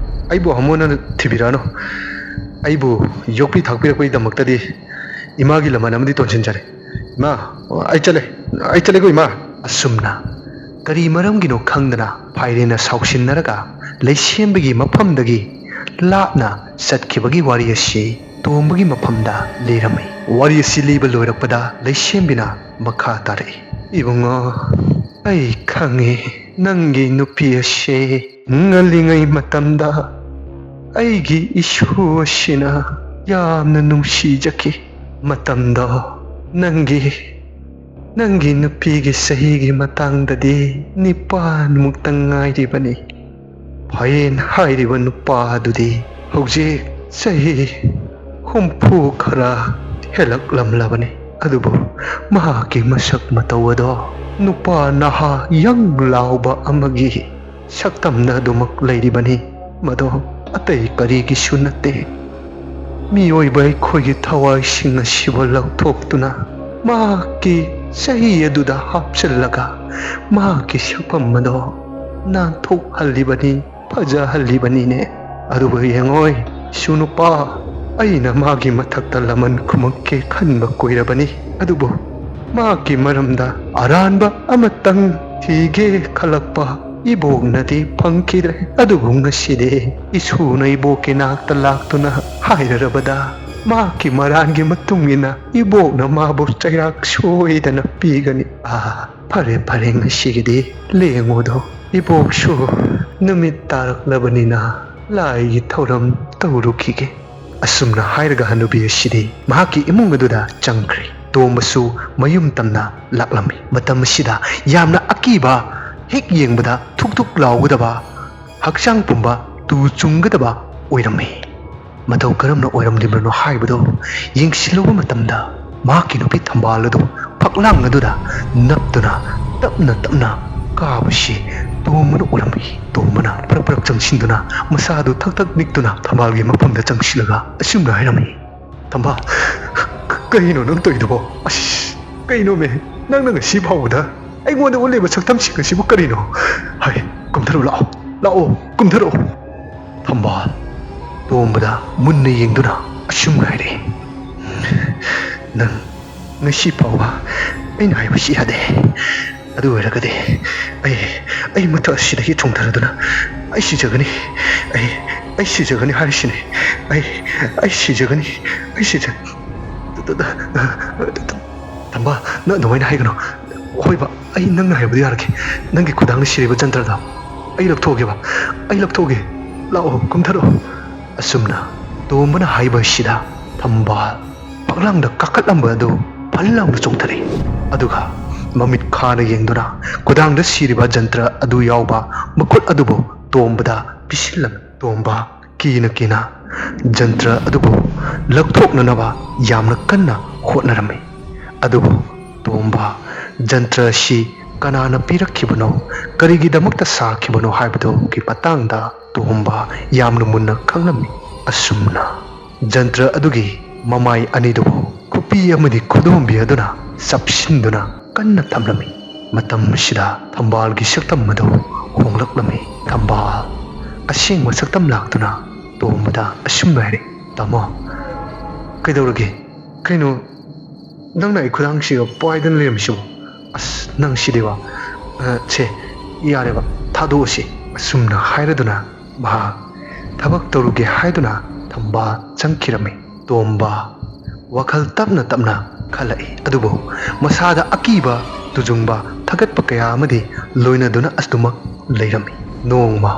ꯑꯩꯕꯨ ꯍꯥꯃꯣꯅ ꯊꯤꯕꯤꯔꯛꯑꯅꯨ꯫ ꯑꯩꯕꯨ ꯌꯣꯛꯄꯤ ꯊꯥꯛꯄꯤꯔꯛꯄꯒꯤꯗꯃꯛꯇꯗꯤ ꯏꯃꯥꯒꯤ ꯂꯃꯟ ꯑꯃꯗꯤ ꯇꯣꯟꯁꯤꯟꯖꯔꯦ꯫ ꯏꯃꯥ, ꯑꯩ ꯆꯠꯂꯦ꯫ ꯑꯩ ꯆꯠꯂꯦꯀꯣ, ꯏꯃꯥ꯫" ꯑꯁꯨꯝꯅ ꯀꯔꯤ ꯃꯔꯝꯒꯤꯅꯣ ꯈꯪꯗꯅ ꯐꯥꯏꯔꯦꯟꯅ ꯁꯥꯎꯁꯤꯟꯅꯔꯒ ꯂꯩꯁꯦꯝꯕꯒꯤ ꯃꯐꯝꯗꯒꯤ ꯂꯥꯞꯅ ꯆꯠꯈꯤꯕꯒꯤ ꯋꯥꯔꯤ ꯑꯁꯤ ꯇꯣꯝꯕꯒꯤ ꯃꯐꯝꯗ ꯂꯤꯔꯝꯃꯤ꯫ ꯋꯥꯔꯤ ꯑꯁꯤ ꯂꯤꯕ ꯂꯣꯏꯔꯛꯄꯗ ꯂꯩꯁꯦꯝꯕꯤꯅ ꯃꯈꯥ ꯇꯥꯔꯛꯏ, "ꯏꯕꯨꯡꯉꯣ, ꯑꯩ ꯈꯪꯉꯤ, ꯅꯪꯒꯤ ꯅꯨꯄꯤ ꯑꯁꯤ ꯉꯜꯂꯤꯉꯩ ꯃꯇꯝꯗ ꯑꯩꯒꯤ ꯏꯁꯨ ꯑꯁꯤꯅ ꯌꯥꯝꯅ ꯅꯨꯡꯁꯤꯖꯈꯤ꯫ ꯃꯇꯝꯗꯣ ꯅꯪꯒꯤ, ꯅꯪꯒꯤ ꯅꯨꯄꯤꯒꯤ ꯆꯍꯤꯒꯤ ꯃꯇꯥꯡꯗꯗꯤ ꯅꯤꯄꯥꯟꯃꯨꯛꯇ ꯉꯥꯏꯔꯤꯕꯅꯤ꯫ ꯐꯥꯏꯔꯦꯟ ꯍꯥꯏꯔꯤꯕ ꯅꯨꯄꯥ ꯑꯗꯨꯗꯤ ꯍꯧꯖꯤꯛ ꯆꯍꯤ ꯍꯨꯝꯐꯨ ꯈꯔ ꯍꯦꯜꯂꯛꯂꯝꯂꯕꯅꯤ꯫ ꯑꯗꯨꯕꯨ ꯃꯍꯥꯛꯀꯤ ꯃꯁꯛ ꯃꯇꯧ ꯑꯗꯣ ꯅꯨꯄꯥ ꯅꯍꯥ ꯌꯪ ꯂꯥꯎꯕ ꯑꯃꯒꯤ ꯁꯛꯇꯝꯗ ꯑꯗꯨꯃꯛ ꯂꯩꯔꯤꯕꯅꯤ꯫ ꯃꯗꯣ ꯑꯇꯩ ꯀꯔꯤꯒꯤꯁꯨ ꯅꯠꯇꯦ꯫ ꯃꯤꯑꯣꯏꯕ ꯑꯩꯈꯣꯏꯒꯤ ꯊꯋꯥꯏꯁꯤꯡ ꯑꯁꯤꯕꯨ ꯂꯧꯊꯣꯛꯇꯨꯅ ꯃꯍꯥꯛꯀꯤ ꯆꯍꯤ ꯑꯗꯨꯗ ꯍꯥꯞꯆꯤꯜꯂꯒ ꯃꯍꯥꯛꯀꯤ ꯁꯛꯐꯝ ꯑꯗꯣ ꯅꯥꯟꯊꯣꯛꯍꯜꯂꯤꯕꯅꯤ, ꯐꯖꯍꯜꯂꯤꯕꯅꯤꯅꯦ꯫ ꯑꯗꯨꯕꯨ ꯌꯦꯡꯉꯣꯏ, ꯏꯁꯨ ꯅꯨꯄꯥ, ꯑꯩꯅ ꯃꯥꯒꯤ ꯃꯊꯛꯇ ꯂꯃꯟ ꯈꯨꯝꯃꯛꯀꯦ ꯈꯟꯕ ꯀꯨꯏꯔꯕꯅꯤ꯫ ꯑꯗꯨꯕꯨ ꯃꯍꯥꯛꯀꯤ ꯃꯔꯝꯗ ꯑꯔꯥꯟꯕ ꯑꯃꯇꯪ ꯊꯤꯒꯦ ꯈꯜꯂꯛꯄ ꯏꯕꯣꯛꯅꯗꯤ ꯐꯪꯈꯤꯗ꯭ꯔꯦ꯫ ꯑꯗꯨꯕꯨ ꯉꯁꯤꯗꯤ ꯏꯁꯨꯅ ꯏꯕꯣꯛꯀꯤ ꯅꯥꯛꯇ ꯂꯥꯛꯇꯨꯅ ꯍꯥꯏꯔꯔꯕꯗ ꯃꯍꯥꯛꯀꯤ ꯃꯔꯥꯟꯒꯤ ꯃꯇꯨꯡ ꯏꯟꯅ ꯏꯕꯣꯛꯅ ꯃꯥꯕꯨ ꯆꯩꯔꯥꯛ ꯁꯣꯏꯗꯅ ꯄꯤꯒꯅꯤ꯫ ꯑꯥ, ꯐꯔꯦ, ꯐꯔꯦ, ꯉꯁꯤꯒꯤꯗꯤ ꯂꯦꯡꯉꯨꯗꯣ꯫ ꯏꯕꯣꯛꯁꯨ ꯅꯨꯃꯤꯠ ꯇꯥꯔꯛꯂꯕꯅꯤꯅ ꯂꯥꯏꯒꯤ ꯊꯧꯔꯝ ꯇꯧꯔꯨꯈꯤꯒꯦ꯫ ꯑꯁꯨꯝꯅ ꯍꯥꯏꯔꯒ ꯍꯅꯨꯕꯤ ꯑꯁꯤꯗꯤ ꯃꯍꯥꯛꯀꯤ ꯏꯃꯨꯡ ꯑꯗꯨꯗ ꯆꯪꯈ꯭ꯔꯦ꯫ ꯇꯣꯝꯕꯁꯨ ꯃꯌꯨꯝ ꯇꯝꯅ ꯂꯥꯛꯂꯝꯃꯤ꯫ ꯃꯇꯝ ꯑꯁꯤꯗ ꯌꯥꯝꯅ ꯑꯀꯤꯕ ꯍꯦꯛ ꯌꯦꯡꯕꯗ ꯊꯨꯛ ꯊꯨꯛ ꯂꯥꯎꯒꯗꯕ, ꯍꯛꯆꯥꯡ ꯄꯨꯝꯕ ꯇꯨ ꯆꯨꯡꯒꯗꯕ ꯑꯣꯏꯔꯝꯃꯤ꯫ ꯃꯇꯧ ꯀꯔꯝꯅ ꯑꯣꯏꯔꯝꯂꯤꯕꯅꯣ ꯍꯥꯏꯕꯗꯨ ꯌꯦꯡꯁꯤꯜꯂꯨꯕ ꯃꯇꯝꯗ, ꯃꯍꯥꯛꯀꯤ ꯅꯨꯄꯤ ꯊꯝꯕꯥꯜ ꯑꯗꯨ ꯐꯛꯂꯥꯡ ꯑꯗꯨꯗ ꯅꯞꯇꯨꯅ ꯇꯞꯅ ꯇꯞꯅ ꯀꯥꯕꯁꯤ ꯇꯣꯝꯕꯅ ꯎꯔꯝꯃꯤ꯫ ꯇꯣꯝꯕꯅ ꯄ꯭ꯔꯞ ꯄ꯭ꯔꯞ ꯆꯪꯁꯤꯟꯗꯨꯅ, ꯃꯁꯥꯗꯨ ꯊꯛ ꯊꯛ ꯅꯤꯛꯇꯨꯅ ꯊꯝꯕꯥꯜꯒꯤ ꯃꯐꯝꯗ ꯆꯪꯁꯤꯜꯂꯒ ꯑꯁꯨꯝꯅ ꯍꯥꯏꯔꯝꯃꯤ, "ꯊꯝꯕꯥꯜ, ꯀ-, ꯀꯩꯅꯣ ꯅꯪ ꯇꯧꯔꯤꯗꯨꯕꯣ? ꯑꯁ, ꯀꯩꯅꯣꯃꯦ? ꯅꯪꯅ ꯉꯁꯤ ꯐꯥꯎꯕꯗ ꯑꯩꯉꯣꯟꯗ ꯎꯠꯂꯤꯕ ꯁꯛꯇꯝꯁꯤꯡ ꯑꯁꯤꯕꯨ ꯀꯔꯤꯅꯣ? ꯍꯥꯏ, ꯀꯨꯝꯊꯔꯛꯎ ꯂꯥꯛꯑꯣ, ꯂꯥꯛꯑꯣ, ꯀꯨꯝꯊꯔꯛꯑꯣ꯫" ꯊꯝꯕꯥꯜ ꯇꯣꯝꯕꯗ ꯃꯨꯟꯅ ꯌꯦꯡꯗꯨꯅ ꯑꯁꯨꯝꯅ ꯍꯥꯏꯔꯛꯏ, "ꯅꯪ ꯉꯁꯤ ꯐꯥꯎꯕ ꯑꯩꯅ ꯍꯥꯏꯕꯁꯤ ꯌꯥꯗꯦ꯫ ꯑꯗꯨ ꯑꯣꯏꯔꯒꯗꯤ ꯑꯩ, ꯑꯩ ꯃꯊꯛ ꯑꯁꯤꯗꯒꯤ ꯆꯣꯡꯊꯔꯗꯨꯅ ꯑꯩ ꯁꯤꯖꯒꯅꯤ꯫ ꯑꯩ, ꯑꯩ ꯁꯤꯖꯒꯅꯤ ꯍꯥꯏꯔꯤꯁꯤꯅꯤ꯫ ꯑꯩ, ꯑꯩ ꯁꯤꯖꯒꯅꯤ꯫ ꯑꯩ ꯁꯤꯖ-" "ꯊꯝꯕꯥꯜ, ꯅꯪ ꯑꯗꯨꯃꯥꯏꯅ ꯍꯥꯏꯒꯅꯨ꯫ ꯍꯣꯏꯕ, ꯑꯩ ꯅꯪꯅ ꯍꯥꯏꯕꯗꯨ ꯌꯥꯔꯒꯦ꯫ ꯅꯪꯒꯤ ꯈꯨꯗꯥꯡꯗ ꯁꯤꯔꯤꯕ ꯖꯟꯇ꯭ꯔꯗꯣ ꯑꯩ ꯂꯧꯊꯣꯛꯑꯒꯦꯕ꯫ ꯑꯩ ꯂꯧꯊꯣꯛꯑꯒꯦ꯫ ꯂꯥꯛꯑꯣ, ꯀꯨꯝꯊꯔꯛꯑꯣ꯫" ꯑꯁꯨꯝꯅ ꯇꯣꯝꯕꯅ ꯍꯥꯏꯕ ꯑꯁꯤꯗ ꯊꯝꯕꯥꯜ ꯐꯛꯂꯥꯡꯗ ꯀꯥꯈꯠꯂꯝꯕ ꯑꯗꯨ ꯐꯜ ꯂꯥꯎꯅ ꯆꯣꯡꯊꯔꯛꯏ꯫ ꯑꯗꯨꯒ ꯃꯃꯤꯠ ꯈꯥꯅ ꯌꯦꯡꯗꯨꯅ ꯈꯨꯗꯥꯡꯗ ꯁꯤꯔꯤꯕ ꯖꯟꯇ꯭ꯔ ꯑꯗꯨ ꯌꯥꯎꯕ ꯃꯈꯨꯠ ꯑꯗꯨꯕꯨ ꯇꯣꯝꯕꯗ ꯄꯤꯁꯤꯜꯂꯝꯃꯤ꯫ ꯇꯣꯝꯕ ꯀꯤꯅ ꯀꯤꯅ ꯖꯟꯇ꯭ꯔ ꯑꯗꯨꯕꯨ ꯂꯧꯊꯣꯛꯅꯅꯕ ꯌꯥꯝꯅ ꯀꯟꯅ ꯍꯣꯠꯅꯔꯝꯃꯤ꯫ ꯑꯗꯨꯕꯨ ꯇꯣꯝꯕ ꯖꯟꯇ꯭ꯔ ꯑꯁꯤ ꯀꯅꯥꯅ ꯄꯤꯔꯛꯈꯤꯕꯅꯣ, ꯀꯔꯤꯒꯤꯗꯃꯛꯇ ꯁꯥꯈꯤꯕꯅꯣ ꯍꯥꯏꯕꯗꯨꯒꯤ ꯃꯇꯥꯡꯗ ꯇꯣꯝꯕ ꯌꯥꯝꯅ ꯃꯨꯟꯅ ꯈꯪꯂꯝꯃꯤ꯫ ꯑꯁꯨꯝꯅ ꯖꯟꯇ꯭ꯔ ꯑꯗꯨꯒꯤ ꯃꯃꯥꯏ ꯑꯅꯤꯗꯨꯕꯨ ꯈꯨꯄꯤ ꯑꯃꯗꯤ ꯈꯨꯗꯣꯝꯕꯤ ꯑꯗꯨꯅ ꯆꯞꯁꯤꯟꯗꯨꯅ ꯀꯟꯅ ꯊꯝꯂꯝꯃꯤ꯫ ꯃꯇꯝ ꯑꯁꯤꯗ ꯊꯝꯕꯥꯜꯒꯤ ꯁꯛꯇꯝ ꯑꯗꯨ ꯍꯣꯡꯂꯛꯂꯝꯃꯤ꯫ ꯊꯝꯕꯥꯜ ꯑꯁꯦꯡꯕ ꯁꯛꯇꯝ ꯂꯥꯛꯇꯨꯅ ꯇꯣꯝꯕꯗ ꯑꯁꯨꯝꯅ ꯍꯥꯏꯔꯛꯏ, "ꯇꯥꯃꯣ, ꯀꯩꯗꯧꯔꯒꯦ? ꯀꯩꯅꯣ ꯅꯪꯅ ꯑꯩ ꯈꯨꯗꯥꯡꯁꯤꯒ ꯄꯥꯏꯗꯅ ꯂꯩꯔꯝꯃꯤꯁꯤꯕꯣ? ꯑꯁ, ꯅꯪ ꯁꯤꯗꯤꯕ꯫ ꯑ, ꯁꯦ, ꯌꯥꯔꯦꯕ, ꯊꯥꯗꯣꯛꯑꯁꯤ꯫" ꯑꯁꯨꯝꯅ ꯍꯥꯏꯔꯗꯨꯅ ꯃꯍꯥꯛ ꯊꯕꯛ ꯇꯧꯔꯨꯒꯦ ꯍꯥꯏꯗꯨꯅ ꯊꯝꯕꯥꯜ ꯆꯪꯈꯤꯔꯝꯃꯤ꯫ ꯇꯣꯝꯕ ꯋꯥꯈꯜ ꯇꯞꯅ ꯇꯞꯅ ꯈꯜꯂꯛꯏ, ꯑꯗꯨꯕꯨ ꯃꯁꯥꯗ ꯑꯀꯤꯕ, ꯇꯨꯖꯨꯡꯕ, ꯊꯥꯒꯠꯄ ꯀꯌꯥ ꯑꯃꯗꯤ ꯂꯣꯏꯅꯗꯨꯅ ꯑꯗꯨꯃꯛ ꯂꯩꯔꯝꯃꯤ꯫ ꯅꯣꯡꯃ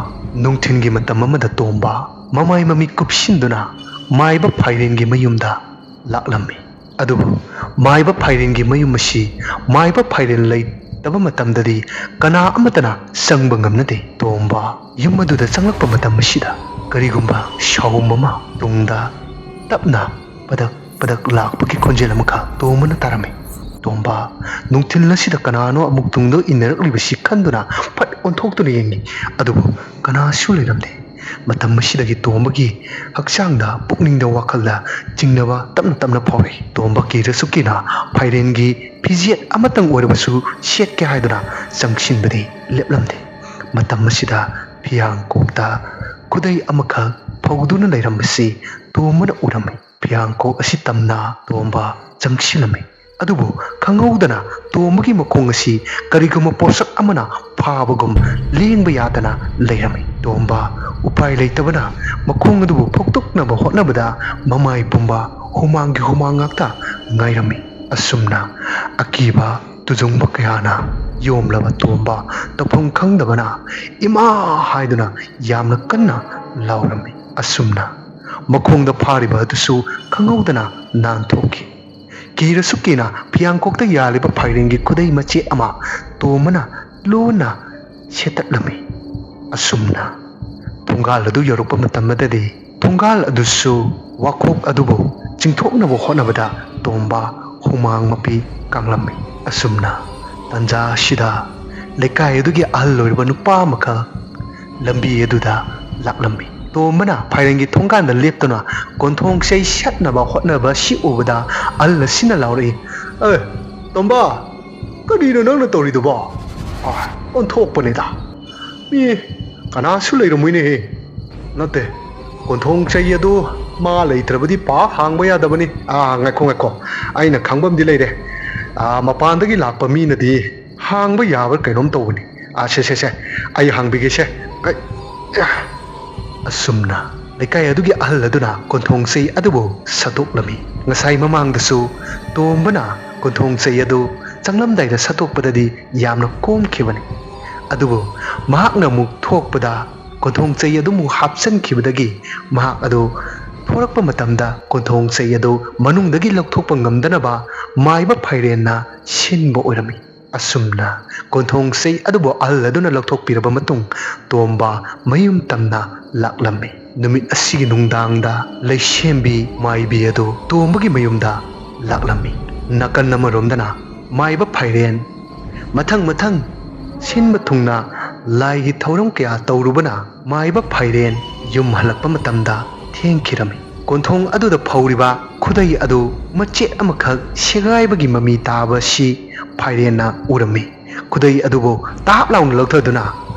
ꯅꯨꯡꯊꯤꯜꯒꯤ ꯃꯇꯝ ꯑꯃꯗ ꯇꯣꯝꯕ ꯃꯃꯥꯏ ꯃꯃꯤꯠ ꯀꯨꯞꯁꯤꯟꯗꯨꯅ ꯃꯥꯏꯕ ꯐꯥꯏꯔꯦꯟꯒꯤ ꯃꯌꯨꯝꯗ ꯂꯥꯛꯂꯝꯃꯤ꯫ ꯑꯗꯨꯕꯨ ꯃꯥꯏꯕ ꯐꯥꯏꯔꯦꯟꯒꯤ ꯃꯌꯨꯝ ꯑꯁꯤ ꯃꯥꯏꯕ ꯐꯥꯏꯔꯦꯟ ꯂꯩ-, ꯇꯕ ꯃꯇꯝꯗꯗꯤ ꯀꯅꯥ ꯑꯃꯠꯇꯅ ꯆꯪꯕ ꯉꯝꯅꯗꯦ꯫ ꯇꯣꯝꯕ ꯌꯨꯝ ꯑꯗꯨꯗ ꯆꯪꯂꯛꯄ ꯃꯇꯝ ꯑꯁꯤꯗ ꯀꯔꯤꯒꯨꯝꯕ ꯁꯥꯎꯝ ꯑꯃ ꯇꯨꯡꯗ ꯇꯞꯅ ꯄꯗꯛ ꯄꯗꯛ ꯂꯥꯛꯄꯒꯤ ꯈꯣꯟꯖꯦꯜ ꯑꯃꯈꯛ ꯇꯣꯝꯕꯅ ꯇꯥꯔꯝꯃꯤ꯫ ꯇꯣꯝꯕ ꯅꯨꯡꯊꯤꯜ ꯑꯁꯤꯗ ꯀꯅꯥꯅꯣ ꯑꯃꯨꯛ ꯇꯨꯡꯗ ꯏꯟꯅꯔꯛꯂꯤꯕꯁꯤ ꯈꯟꯗꯨꯅ ꯐꯠ ꯑꯣꯟꯊꯣꯛꯇꯨꯅ ꯌꯦꯡꯉꯤ꯫ ꯑꯗꯨꯕꯨ ꯀꯅꯥꯁꯨ ꯂꯩꯔꯝꯗꯦ꯫ ꯃꯇꯝ ꯑꯁꯤꯗꯒꯤ ꯇꯣꯝꯕꯒꯤ ꯍꯛꯆꯥꯡꯗ, ꯄꯨꯛꯅꯤꯡꯗ, ꯋꯥꯈꯜꯗ ꯆꯤꯡꯅꯕ ꯇꯞꯅ ꯇꯞꯅ ꯐꯥꯎꯔꯛꯏ꯫ ꯇꯣꯝꯕ ꯀꯤꯔꯁꯨ ꯀꯤꯅ ꯐꯥꯏꯔꯦꯟꯒꯤ ꯐꯤꯖꯦꯠ ꯑꯃꯇꯪ ꯑꯣꯏꯔꯕꯁꯨ ꯁꯦꯠꯀꯦ ꯍꯥꯏꯗꯨꯅ ꯆꯪꯁꯤꯟꯕꯗꯤ ꯂꯦꯞꯂꯝꯗꯦ꯫ ꯃꯇꯝ ꯑꯁꯤꯗ ꯐꯤꯌꯥꯡꯀꯣꯛꯇ ꯈꯨꯗꯩ ꯑꯃꯈꯛ ꯐꯧꯗꯨꯅ ꯂꯩꯔꯝꯕꯁꯤ ꯇꯣꯝꯕꯅ ꯎꯔꯝꯃꯤ꯫ ꯐꯤꯌꯥꯡꯀꯣꯛ ꯑꯁꯤ ꯇꯝꯅ ꯇꯣꯝꯕ ꯆꯪꯁꯤꯜꯂꯝꯃꯤ꯫ ꯑꯗꯨꯕꯨ ꯈꯪꯍꯧꯗꯅ ꯇꯣꯝꯕꯒꯤ ꯃꯈꯣꯡ ꯑꯁꯤ ꯀꯔꯤꯒꯨꯝꯕ ꯄꯣꯠꯁꯛ ꯑꯃꯅ ꯐꯥꯕꯒꯨꯝ ꯂꯦꯡꯕ ꯌꯥꯗꯅ ꯂꯩꯔꯝꯃꯤ꯫ ꯇꯣꯝꯕ ꯎꯄꯥꯏ ꯂꯩꯇꯕꯅ ꯃꯈꯣꯡ ꯑꯗꯨꯕꯨ ꯐꯧꯗꯣꯛꯅꯕ ꯍꯣꯠꯅꯕꯗ ꯃꯃꯥꯏ ꯄꯨꯝꯕ ꯍꯨꯃꯥꯡꯒꯤ ꯍꯨꯃꯥꯡ ꯉꯥꯛꯇ ꯉꯥꯏꯔꯝꯃꯤ꯫ ꯑꯁꯨꯝꯅ ꯑꯀꯤꯕ ꯇꯨꯖꯨꯡꯕ ꯀꯌꯥꯅ ꯌꯣꯝꯂꯕ ꯇꯣꯝꯕ ꯇꯧꯐꯝ ꯈꯪꯗꯕꯅ "ꯏꯃꯥ!" ꯍꯥꯏꯗꯨꯅ ꯌꯥꯝꯅ ꯀꯟꯅ ꯂꯥꯎꯔꯝꯃꯤ꯫ ꯑꯁꯨꯝꯅ ꯃꯈꯣꯡꯗ ꯐꯥꯔꯤꯕ ꯑꯗꯨꯁꯨ ꯈꯪꯍꯧꯗꯅ ꯅꯥꯟꯊꯣꯛꯈꯤ꯫ ꯀꯤꯔꯁꯨ ꯀꯤꯅ ꯐꯤꯌꯥꯡꯀꯣꯛꯇ ꯌꯥꯜꯂꯤꯕ ꯐꯥꯏꯔꯦꯟꯒꯤ ꯈꯨꯗꯩ ꯃꯆꯦꯠ ꯑꯃ ꯇꯣꯝꯕꯅ ꯂꯣꯟꯅ ꯁꯦꯠꯇꯠꯂꯝꯃꯤ꯫ ꯑꯁꯨꯝꯅ ꯊꯣꯡꯒꯥꯜ ꯑꯗꯨ ꯌꯧꯔꯛꯄ ꯃꯇꯝ ꯑꯗꯨꯗꯗꯤ ꯊꯣꯡꯒꯥꯜ ꯑꯗꯨꯁꯨ ꯋꯥꯈꯣꯛ ꯑꯗꯨꯕꯨ ꯆꯤꯡꯊꯣꯛꯅꯕ ꯍꯣꯠꯅꯕꯗ ꯇꯣꯝꯕ ꯍꯨꯃꯥꯡ ꯃꯄꯤ ꯀꯥꯡꯂꯝꯃꯤ꯫ ꯑꯁꯨꯝꯅ ꯇꯟꯖꯥ ꯑꯁꯤꯗ ꯂꯩꯀꯥꯏ ꯑꯗꯨꯒꯤ ꯑꯍꯜ ꯑꯣꯏꯔꯕ ꯅꯨꯄꯥ ꯑꯃꯈꯛ ꯂꯝꯕꯤ ꯑꯗꯨꯗ ꯂꯥꯛꯂꯝꯃꯤ꯫ ꯇꯣꯝꯕꯅ ꯐꯥꯏꯔꯦꯟꯒꯤ ꯊꯣꯡꯒꯥꯟꯗ ꯂꯦꯞꯇꯨꯅ ꯀꯣꯟꯊꯣꯡ ꯆꯩ ꯁꯠꯅꯕ ꯍꯣꯠꯅꯕ ꯑꯁꯤ ꯎꯕꯗ ꯑꯍꯜ ꯑꯁꯤꯅ ꯂꯥꯎꯔꯛꯏ, "ꯑꯦ, ꯇꯣꯝꯕ, ꯀꯔꯤꯅꯣ ꯅꯪꯅ ꯇꯧꯔꯤꯗꯨꯕꯣ? ꯑ, ꯑꯣꯟꯊꯣꯛꯄꯅꯤꯗ꯫ ꯃꯤ ꯀꯅꯥꯁꯨ ꯂꯩꯔꯝꯃꯣꯏꯅꯦꯍꯦ꯫ ꯅꯠꯇꯦ, ꯀꯣꯟꯊꯣꯡ ꯆꯩ ꯑꯗꯨ ꯃꯥ ꯂꯩꯇ꯭ꯔꯕꯗꯤ ꯄꯥꯛ ꯍꯥꯡꯕ ꯌꯥꯗꯕꯅꯤ꯫ ꯑꯥ, ꯉꯥꯏꯈꯣ, ꯉꯥꯏꯈꯣ, ꯑꯩꯅ ꯈꯪꯕ ꯑꯃꯗꯤ ꯂꯩꯔꯦ꯫ ꯑꯥ, ꯃꯄꯥꯟꯗꯒꯤ ꯂꯥꯛꯄ ꯃꯤꯅꯗꯤ ꯍꯥꯡꯕ ꯌꯥꯕ ꯀꯩꯅꯣꯝ ꯇꯧꯕꯅꯤ꯫ ꯑꯥ, ꯁꯦ, ꯁꯦ, ꯁꯦ, ꯑꯩ ꯍꯥꯡꯕꯤꯒꯦꯁꯦ꯫ ꯑꯩ, ꯑꯁꯨꯝꯅ ꯂꯩꯀꯥꯏ ꯑꯗꯨꯒꯤ ꯑꯍꯜ ꯑꯗꯨꯅ ꯀꯣꯟꯊꯣꯡ ꯆꯩ ꯑꯗꯨꯕꯨ ꯁꯠꯇꯣꯛꯂꯝꯃꯤ꯫ ꯉꯁꯥꯏ ꯃꯃꯥꯡꯗꯁꯨ ꯇꯣꯝꯕꯅ ꯀꯣꯟꯊꯣꯡ ꯆꯩ ꯑꯗꯨ ꯆꯪꯂꯝꯗꯥꯏꯗ ꯁꯠꯇꯣꯛꯄꯗꯗꯤ ꯌꯥꯝꯅ ꯀꯣꯝꯈꯤꯕꯅꯤ꯫ ꯑꯗꯨꯕꯨ ꯃꯍꯥꯛꯅ ꯑꯃꯨꯛ ꯊꯣꯛꯄꯗ ꯀꯣꯟꯊꯣꯡ ꯆꯩ ꯑꯗꯨ ꯑꯃꯨꯛ ꯍꯥꯞꯆꯤꯟꯈꯤꯕꯗꯒꯤ ꯃꯍꯥꯛ ꯑꯗꯨ ꯊꯣꯔꯛꯄ ꯃꯇꯝꯗ ꯀꯣꯟꯊꯣꯡ ꯆꯩ ꯑꯗꯨ ꯃꯅꯨꯡꯗꯒꯤ ꯂꯧꯊꯣꯛꯄ ꯉꯝꯗꯅꯕ ꯃꯥꯏꯕ ꯐꯥꯏꯔꯦꯟꯅ ꯁꯤꯟꯕ ꯑꯣꯏꯔꯝꯃꯤ꯫ ꯑꯁꯨꯝꯅ ꯀꯣꯟꯊꯣꯡ ꯆꯩ ꯑꯗꯨꯕꯨ ꯑꯍꯜ ꯑꯗꯨꯅ ꯂꯧꯊꯣꯛꯄꯤꯔꯕ ꯃꯇꯨꯡ, ꯇꯣꯝꯕ ꯃꯌꯨꯝ ꯇꯝꯅ ꯂꯥꯛꯂꯝꯃꯤ꯫ ꯅꯨꯃꯤꯠ ꯑꯁꯤꯒꯤ ꯅꯨꯡꯗꯥꯡꯗ ꯂꯩꯁꯦꯝꯕꯤ ꯃꯥꯏꯕꯤ ꯑꯗꯨ ꯇꯣꯝꯕꯒꯤ ꯃꯌꯨꯝꯗ ꯂꯥꯛꯂꯝꯃꯤ꯫ ꯅꯥꯀꯟ ꯑꯃꯔꯣꯝꯗꯅ ꯃꯥꯏꯕ ꯐꯥꯏꯔꯦꯟ ꯃꯊꯪ ꯃꯊꯪ ꯁꯤꯟꯕ ꯊꯨꯡꯅ ꯂꯥꯏꯒꯤ ꯊꯧꯔꯝ ꯀꯌꯥ ꯇꯧꯔꯨꯕꯅ ꯃꯥꯏꯕ ꯐꯥꯏꯔꯦꯟ ꯌꯨꯝ ꯍꯜꯂꯛꯄ ꯃꯇꯝꯗ ꯊꯦꯡꯈꯤꯔꯝꯃꯤ꯫ ꯀꯣꯟꯊꯣꯡ ꯑꯗꯨꯗ ꯐꯧꯔꯤꯕ ꯈꯨꯗꯩ ꯑꯗꯨ ꯃꯆꯦꯠ ꯑꯃꯈꯛ ꯁꯦꯒꯥꯏꯕꯒꯤ ꯃꯃꯤ ꯇꯥꯕ ꯑꯁꯤ ꯐꯥꯏꯔꯦꯟꯅ ꯎꯔꯝꯃꯤ꯫ ꯈꯨꯗꯩ ꯑꯗꯨꯕꯨ ꯇꯥꯞ ꯂꯥꯎꯅ ꯂꯧꯊꯗꯨꯅ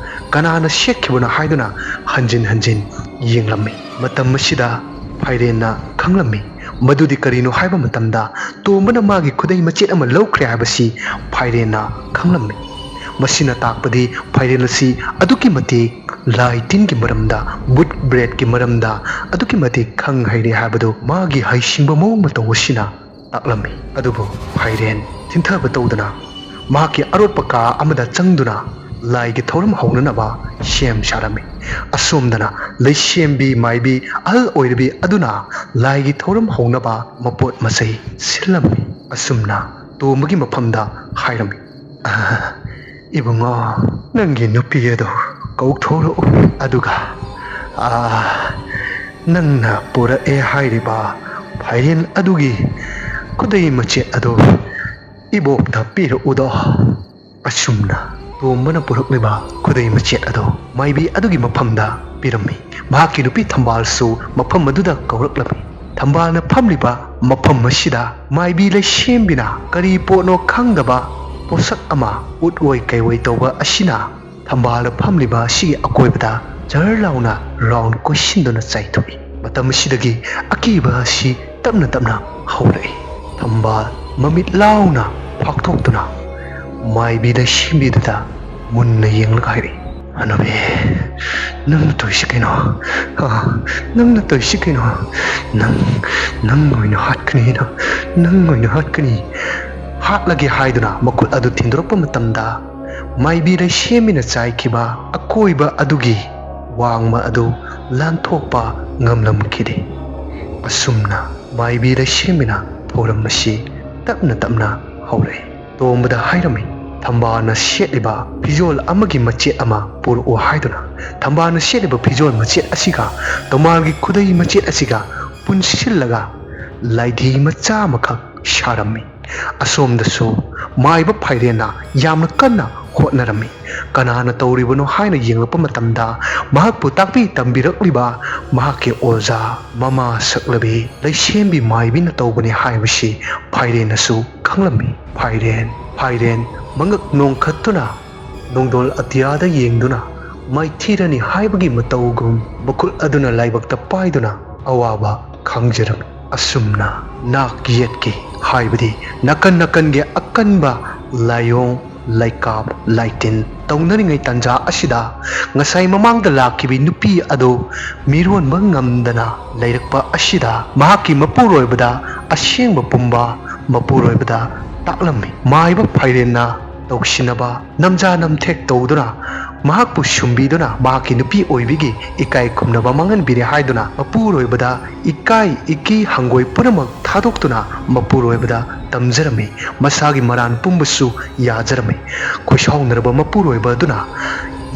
ꯀꯅꯥꯅ ꯁꯦꯠꯈꯤꯕꯅꯣ ꯍꯥꯏꯗꯨꯅ ꯍꯟꯖꯤꯟ ꯍꯟꯖꯤꯟ ꯌꯦꯡꯂꯝꯃꯤ꯫ ꯃꯇꯝ ꯑꯁꯤꯗ ꯐꯥꯏꯔꯦꯟꯅ ꯈꯪꯂꯝꯃꯤ ꯃꯗꯨꯗꯤ ꯀꯔꯤꯅꯣ ꯍꯥꯏꯕ ꯃꯇꯝꯗ, ꯇꯣꯝꯕꯅ ꯃꯥꯒꯤ ꯈꯨꯗꯩ ꯃꯆꯦꯠ ꯑꯃ ꯂꯧꯈ꯭ꯔꯦ ꯍꯥꯏꯕꯁꯤ ꯐꯥꯏꯔꯦꯟꯅ ꯈꯪꯂꯝꯃꯤ꯫ ꯃꯁꯤꯅ ꯇꯥꯛꯄꯗꯤ ꯐꯥꯏꯔꯦꯟ ꯑꯁꯤ ꯑꯗꯨꯛꯀꯤ ꯃꯇꯤꯛ ꯂꯥꯏ ꯇꯤꯟꯒꯤ ꯃꯔꯝꯗ, ꯕꯨꯠ ꯕ꯭ꯔꯦꯠꯀꯤ ꯃꯔꯝꯗ ꯑꯗꯨꯛꯀꯤ ꯃꯇꯤꯛ ꯈꯪ ꯍꯩꯔꯦ ꯍꯥꯏꯕꯗꯨ ꯃꯥꯒꯤ ꯍꯩꯁꯤꯡꯕ ꯃꯑꯣꯡ ꯃꯇꯧ ꯑꯁꯤꯅ ꯇꯥꯛꯂꯝꯃꯤ꯫ ꯑꯗꯨꯕꯨ ꯐꯥꯏꯔꯦꯟ ꯊꯤꯟꯊꯕ ꯇꯧꯗꯅ ꯃꯍꯥꯛꯀꯤ ꯑꯔꯣꯠꯄ ꯀꯥ ꯑꯃꯗ ꯆꯪꯗꯨꯅ ꯂꯥꯏꯒꯤ ꯊꯧꯔꯝ ꯍꯧꯅꯅꯕ ꯁꯦꯝ ꯁꯥꯔꯝꯃꯤ꯫ ꯑꯁꯣꯝꯗꯅ ꯂꯩꯁꯦꯝꯕꯤ ꯃꯥꯏꯕꯤ ꯑꯍꯜ ꯑꯣꯏꯔꯕꯤ ꯑꯗꯨꯅ ꯂꯥꯏꯒꯤ ꯊꯧꯔꯝ ꯍꯧꯅꯕ ꯃꯄꯣꯠ ꯃꯆꯩ ꯁꯤꯜꯂꯝꯃꯤ꯫ ꯑꯁꯨꯝꯅ ꯇꯣꯝꯕꯒꯤ ꯃꯐꯝꯗ ꯍꯥꯏꯔꯝꯃꯤ, "ꯑ, ꯏꯕꯨꯡꯉꯣ, ꯅꯪꯒꯤ ꯅꯨꯄꯤ ꯑꯗꯨ ꯀꯧꯊꯣꯔꯛꯎ, ꯑꯗꯨꯒ, ꯑ, ꯅꯪꯅ ꯄꯨꯔꯛꯑꯦ ꯍꯥꯏꯔꯤꯕ ꯐꯥꯏꯔꯦꯟ ꯑꯗꯨꯒꯤ ꯈꯨꯗꯩ ꯃꯆꯦꯠ ꯑꯗꯨ ꯏꯕꯣꯛꯇ ꯄꯤꯔꯛꯎꯗꯣ꯫" ꯑꯁꯨꯝꯅ ꯇꯣꯝꯕꯅ ꯄꯨꯔꯛꯂꯤꯕ ꯈꯨꯗꯩ ꯃꯆꯦꯠ ꯑꯗꯨ ꯃꯥꯏꯕꯤ ꯑꯗꯨꯒꯤ ꯃꯐꯝꯗ ꯄꯤꯔꯝꯃꯤ꯫ ꯃꯍꯥꯛꯀꯤ ꯅꯨꯄꯤ ꯊꯝꯕꯥꯜꯁꯨ ꯃꯐꯝ ꯑꯗꯨꯗ ꯀꯧꯔꯛꯂꯝꯃꯤ꯫ ꯊꯝꯕꯥꯜꯅ ꯐꯝꯂꯤꯕ ꯃꯐꯝ ꯑꯁꯤꯗ ꯃꯥꯏꯕꯤ ꯂꯩꯁꯦꯝꯕꯤꯅ ꯀꯔꯤ ꯄꯣꯠꯅꯣ ꯈꯪꯗꯕ ꯄꯣꯠꯁꯛ ꯑꯃ ꯎꯠꯑꯣꯏ ꯀꯩꯑꯣꯏ ꯇꯧꯕ ꯑꯁꯤꯅ ꯊꯝꯕꯥꯜꯗ ꯐꯝꯂꯤꯕ ꯑꯁꯤꯒꯤ ꯑꯀꯣꯏꯕꯗ ꯖꯔ ꯂꯥꯎꯅ ꯔꯥꯎꯟ ꯀꯣꯏꯁꯤꯟꯗꯨꯅ ꯆꯥꯏꯊꯣꯛꯏ꯫ ꯃꯇꯝ ꯑꯁꯤꯗꯒꯤ ꯑꯀꯤꯕ ꯑꯁꯤ ꯇꯞꯅ ꯇꯞꯅ ꯍꯧꯔꯛꯏ꯫ ꯊꯝꯕꯥꯜ ꯃꯃꯤꯠ ꯂꯥꯎꯅ ꯐꯥꯛꯊꯣꯛꯇꯨꯅ ꯃꯥꯏꯕꯤ ꯂꯩꯁꯦꯝꯕꯤꯗꯨꯗ ꯃꯨꯟꯅ ꯌꯦꯡꯂꯒ ꯍꯥꯏꯔꯛꯏ, "ꯍꯅꯨꯕꯤ, ꯅꯪꯅ ꯇꯧꯔꯤꯁꯤ ꯀꯩꯅꯣ? ꯍꯥ? ꯅꯪꯅ ꯇꯧꯔꯤꯁꯤ ꯀꯩꯅꯣ? ꯅꯪ, ꯅꯪ ꯑꯣꯏꯅ ꯍꯥꯠꯀꯅꯤ, ꯅꯪ, ꯅꯪ ꯑꯣꯏꯅ ꯍꯥꯠꯀꯅꯤ꯫" ꯍꯥꯠꯂꯒꯦ ꯍꯥꯏꯗꯨꯅ ꯃꯈꯨꯠ ꯑꯗꯨ ꯊꯤꯟꯗꯣꯔꯛꯄ ꯃꯇꯝꯗ ꯃꯥꯏꯕꯤ ꯂꯩꯁꯦꯝꯕꯤꯅ ꯆꯥꯏꯈꯤꯕ ꯑꯀꯣꯏꯕ ꯑꯗꯨꯒꯤ ꯋꯥꯡꯃ ꯑꯗꯨ ꯂꯥꯟꯊꯣꯛꯄ ꯉꯝꯂꯝꯈꯤꯗꯦ꯫ ꯑꯁꯨꯝꯅ ꯃꯥꯏꯕꯤ ꯂꯩꯁꯦꯝꯕꯤꯅ ꯊꯧꯔꯝ ꯑꯁꯤ ꯇꯞꯅ ꯇꯞꯅ ꯍꯧꯔꯛꯏ꯫ ꯇꯣꯝꯕꯗ ꯍꯥꯏꯔꯝꯃꯤ, ꯊꯝꯕꯥꯜꯅ ꯁꯦꯠꯂꯤꯕ ꯐꯤꯖꯣꯜ ꯑꯃꯒꯤ ꯃꯆꯦꯠ ꯑꯃ ꯄꯨꯔꯛꯎ ꯍꯥꯏꯗꯨꯅ, ꯊꯝꯕꯥꯜꯅ ꯁꯦꯠꯂꯤꯕ ꯐꯤꯖꯣꯜ ꯃꯆꯦꯠ ꯑꯁꯤꯒ ꯇꯣꯃꯥꯜꯒꯤ ꯈꯨꯗꯩ ꯃꯆꯦꯠ ꯑꯁꯤꯒ ꯄꯨꯟꯁꯤꯜꯂꯒ ꯂꯥꯏꯙꯤ ꯃꯆꯥ ꯑꯃꯈꯛ ꯁꯥꯔꯝꯃꯤ꯫ ꯑꯁꯣꯝꯗꯁꯨ ꯃꯥꯏꯕ ꯐꯥꯏꯔꯦꯟꯅ ꯌꯥꯝꯅ ꯀꯟꯅ ꯍꯣꯠꯅꯔꯝꯃꯤ꯫ ꯀꯅꯥꯅ ꯇꯧꯔꯤꯕꯅꯣ ꯍꯥꯏꯅ ꯌꯦꯡꯂꯛꯄ ꯃꯇꯝꯗ, ꯃꯍꯥꯛꯄꯨ ꯇꯥꯛꯄꯤ ꯇꯝꯕꯤꯔꯛꯂꯤꯕ ꯃꯍꯥꯛꯀꯤ ꯑꯣꯖꯥ ꯃꯃꯥ ꯁꯛꯂꯕꯤ ꯂꯩꯁꯦꯝꯕꯤ ꯃꯥꯏꯕꯤꯅ ꯇꯧꯕꯅꯤ ꯍꯥꯏꯕꯁꯤ ꯐꯥꯏꯔꯦꯟꯅꯁꯨ ꯈꯪꯂꯝꯃꯤ꯫ ꯐꯥꯏꯔꯦꯟ, ꯐꯥꯏꯔꯦꯟ, ꯃꯉꯛ ꯅꯣꯡꯈꯠꯇꯨꯅ ꯅꯣꯡꯗꯣꯜ ꯑꯇꯤꯌꯥꯗ ꯌꯦꯡꯗꯨꯅ ꯃꯥꯏꯊꯤꯔꯅꯤ ꯍꯥꯏꯕꯒꯤ ꯃꯇꯧꯒꯨꯝ ꯃꯈꯨꯠ ꯑꯗꯨꯅ ꯂꯥꯏꯕꯛꯇ ꯄꯥꯏꯗꯨꯅ ꯑꯋꯥꯕ ꯈꯥꯡꯖꯔꯝꯃꯤ꯫ ꯑꯁꯨꯝꯅ ꯅꯥꯛ ꯌꯦꯠꯀꯤ, ꯍꯥꯏꯕꯗꯤ ꯅꯥꯀꯟ ꯅꯥꯀꯟꯒꯤ ꯑꯀꯟꯕ ꯂꯥꯏꯑꯣꯡ, ꯂꯩꯀꯥꯞ, ꯂꯥꯏꯇꯤꯟ ꯇꯧꯅꯔꯤꯉꯩ ꯇꯥꯟꯖꯥ ꯑꯁꯤꯗ, ꯉꯁꯥꯏ ꯃꯃꯥꯡꯗ ꯂꯥꯛꯈꯤꯕꯤ ꯅꯨꯄꯤ ꯑꯗꯨ ꯃꯤꯔꯣꯟꯕ ꯉꯝꯗꯅ ꯂꯩꯔꯛꯄ ꯑꯁꯤꯗ, ꯃꯍꯥꯛꯀꯤ ꯃꯄꯨꯔꯣꯏꯕꯗ ꯑꯁꯦꯡꯕ ꯄꯨꯝꯕ ꯃꯄꯨꯔꯣꯏꯕꯗ ꯇꯥꯛꯂꯝꯃꯤ꯫ ꯃꯥꯏꯕ ꯐꯥꯏꯔꯦꯟꯅ ꯇꯧꯁꯤꯟꯅꯕ, ꯅꯝꯖꯥ ꯅꯝꯊꯦꯛ ꯇꯧꯗꯨꯅ, ꯃꯍꯥꯛꯄꯨ ꯁꯨꯝꯕꯤꯗꯨꯅ ꯃꯍꯥꯛꯀꯤ ꯅꯨꯄꯤ ꯑꯣꯏꯕꯤꯒꯤ ꯏꯀꯥꯏ ꯈꯨꯝꯅꯕ ꯃꯥꯡꯍꯟꯕꯤꯔꯦ ꯍꯥꯏꯗꯨꯅ, ꯃꯄꯨꯔꯣꯏꯕꯗ ꯏꯀꯥꯏ ꯏꯀꯤ ꯍꯪꯒꯣꯏ ꯄꯨꯝꯅꯃꯛ ꯊꯥꯗꯣꯛꯇꯨꯅ ꯃꯄꯨꯔꯣꯏꯕꯗ ꯇꯝꯖꯔꯝꯃꯤ꯫ ꯃꯁꯥꯒꯤ ꯃꯔꯥꯟ ꯄꯨꯝꯕꯁꯨ ꯌꯥꯖꯔꯝꯃꯤ꯫ ꯈꯣꯏꯁꯥꯎꯅꯔꯕ ꯃꯄꯨꯔꯣꯏꯕ ꯑꯗꯨꯅ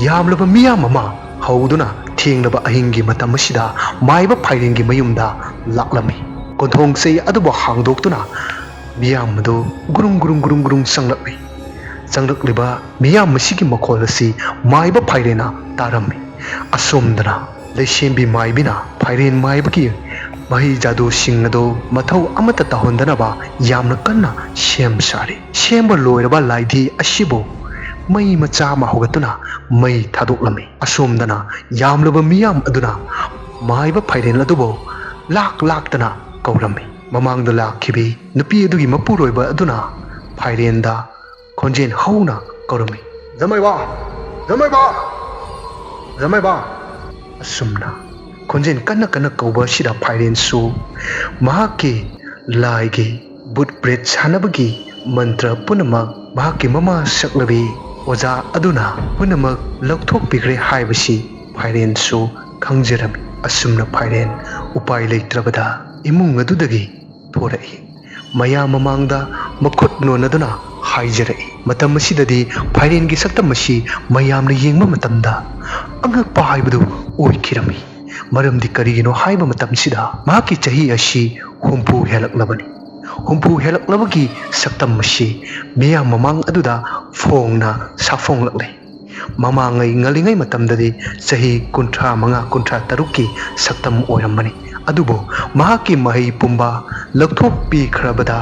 ꯌꯥꯝꯂꯕ ꯃꯤꯌꯥꯝ ꯑꯃ ꯍꯧꯗꯨꯅ ꯊꯦꯡꯂꯕ ꯑꯍꯤꯡꯒꯤ ꯃꯇꯝ ꯑꯁꯤꯗ ꯃꯥꯏꯕ ꯐꯥꯏꯔꯦꯟꯒꯤ ꯃꯌꯨꯝꯗ ꯂꯥꯛꯂꯝꯃꯤ꯫ ꯀꯣꯟꯊꯣꯡ ꯆꯩ ꯑꯗꯨꯕꯨ ꯍꯥꯡꯗꯣꯛꯇꯨꯅ ꯃꯤꯌꯥꯝ ꯑꯗꯨ ꯒꯨꯔꯨꯡ ꯒꯨꯔꯨꯡ ꯒꯨꯔꯨꯡ ꯒꯨꯔꯨꯡ ꯆꯪꯂꯛꯂꯤ꯫ ꯆꯪꯂꯛꯂꯤꯕ ꯃꯤꯌꯥꯝ ꯑꯁꯤꯒꯤ ꯃꯈꯣꯜ ꯑꯁꯤ ꯃꯥꯏꯕ ꯐꯥꯏꯔꯦꯟꯅ ꯇꯥꯔꯝꯃꯤ꯫ ꯑꯁꯣꯝꯗꯅ ꯂꯩꯁꯦꯝꯕꯤ ꯃꯥꯏꯕꯤꯅ ꯐꯥꯏꯔꯦꯟ ꯃꯥꯏꯕꯒꯤ ꯃꯍꯩ ꯖꯥꯗꯨꯁꯤꯡ ꯑꯗꯨ ꯃꯊꯧ ꯑꯃꯠꯇ ꯇꯧꯍꯟꯗꯅꯕ ꯌꯥꯝꯅ ꯀꯟꯅ ꯁꯦꯝ ꯁꯥꯔꯤ꯫ ꯁꯦꯝꯕ ꯂꯣꯏꯔꯕ ꯂꯥꯏꯙꯤ ꯑꯁꯤꯕꯨ ꯃꯩ ꯃꯆꯥ ꯑꯃ ꯍꯧꯒꯠꯇꯨꯅ ꯃꯩ ꯊꯥꯗꯣꯛꯂꯝꯃꯤ꯫ ꯑꯁꯣꯝꯗꯅ ꯌꯥꯝꯂꯕ ꯃꯤꯌꯥꯝ ꯑꯗꯨꯅ ꯃꯥꯏꯕ ꯐꯥꯏꯔꯦꯟ ꯑꯗꯨꯕꯨ ꯂꯥꯛ ꯂꯥꯛꯇꯅ ꯀꯧꯔꯝꯃꯤ꯫ ꯃꯃꯥꯡꯗ ꯂꯥꯛꯈꯤꯕꯤ ꯅꯨꯄꯤ ꯑꯗꯨꯒꯤ ꯃꯄꯨꯔꯣꯏꯕ ꯑꯗꯨꯅ ꯐꯥꯏꯔꯦꯟꯗ ꯈꯣꯟꯖꯦꯜ ꯍꯧꯅ ꯀꯧꯔꯝꯃꯤ, "ꯖꯃꯥꯏꯕ! ꯖꯃꯥꯏꯕ! ꯖꯃꯥꯏꯕ!" ꯑꯁꯨꯝꯅ ꯈꯣꯟꯖꯦꯜ ꯀꯟꯅ ꯀꯟꯅ ꯀꯧꯕ ꯑꯁꯤꯗ ꯐꯥꯏꯔꯦꯟꯁꯨ ꯃꯍꯥꯛꯀꯤ ꯂꯥꯏꯒꯤ ꯕꯨꯠ ꯕ꯭ꯔꯦꯠ ꯁꯥꯟꯅꯕꯒꯤ ꯃꯟꯇ꯭ꯔ ꯄꯨꯝꯅꯃꯛ ꯃꯍꯥꯛꯀꯤ ꯃꯃꯥ ꯁꯛꯂꯕꯤ ꯑꯣꯖꯥ ꯑꯗꯨꯅ ꯄꯨꯝꯅꯃꯛ ꯂꯧꯊꯣꯛꯄꯤꯈ꯭ꯔꯦ ꯍꯥꯏꯕꯁꯤ ꯐꯥꯏꯔꯦꯟꯁꯨ ꯈꯪꯖꯔꯝꯃꯤ꯫ ꯑꯁꯨꯝꯅ ꯐꯥꯏꯔꯦꯟ ꯎꯄꯥꯏ ꯂꯩꯇ꯭ꯔꯕꯗ ꯏꯃꯨꯡ ꯑꯗꯨꯗꯒꯤ ꯊꯣꯔꯛꯏ꯫ ꯃꯌꯥꯝ ꯃꯃꯥꯡꯗ ꯃꯈꯨꯠ ꯅꯣꯟꯅꯗꯨꯅ ꯍꯥꯏꯖꯔꯛꯏ꯫ ꯃꯇꯝ ꯑꯁꯤꯗꯗꯤ ꯐꯥꯏꯔꯦꯟꯒꯤ ꯁꯛꯇꯝ ꯑꯁꯤ ꯃꯌꯥꯝꯅ ꯌꯦꯡꯕ ꯃꯇꯝꯗ ꯑꯉꯛꯄ ꯍꯥꯏꯕꯗꯨ ꯑꯣꯏꯈꯤꯔꯝꯃꯤ꯫ ꯃꯔꯝꯗꯤ ꯀꯔꯤꯒꯤꯅꯣ ꯍꯥꯏꯕ ꯃꯇꯝꯁꯤꯗ ꯃꯍꯥꯛꯀꯤ ꯆꯍꯤ ꯑꯁꯤ ꯍꯨꯝꯐꯨ ꯍꯦꯜꯂꯛꯂꯕꯅꯤ꯫ ꯍꯨꯝꯐꯨ ꯍꯦꯜꯂꯛꯂꯕꯒꯤ ꯁꯛꯇꯝ ꯑꯁꯤ ꯃꯤꯌꯥꯝ ꯃꯃꯥꯡ ꯑꯗꯨꯗ ꯐꯣꯡꯅ ꯁꯥꯐꯣꯡꯂꯛꯂꯦ꯫ ꯃꯃꯥꯡꯉꯩ ꯉꯜꯂꯤꯉꯩ ꯃꯇꯝꯗꯗꯤ ꯆꯍꯤ ꯀꯨꯟꯊ꯭ꯔꯥ ꯃꯉꯥ, ꯀꯨꯟꯊ꯭ꯔꯥ ꯇꯔꯨꯛꯀꯤ ꯁꯛꯇꯝ ꯑꯣꯏꯔꯝꯕꯅꯤ꯫ ꯑꯗꯨꯕꯨ ꯃꯍꯥꯛꯀꯤ ꯃꯍꯩ ꯄꯨꯝꯕ ꯂꯧꯊꯣꯛꯄꯤꯈ꯭ꯔꯕꯗ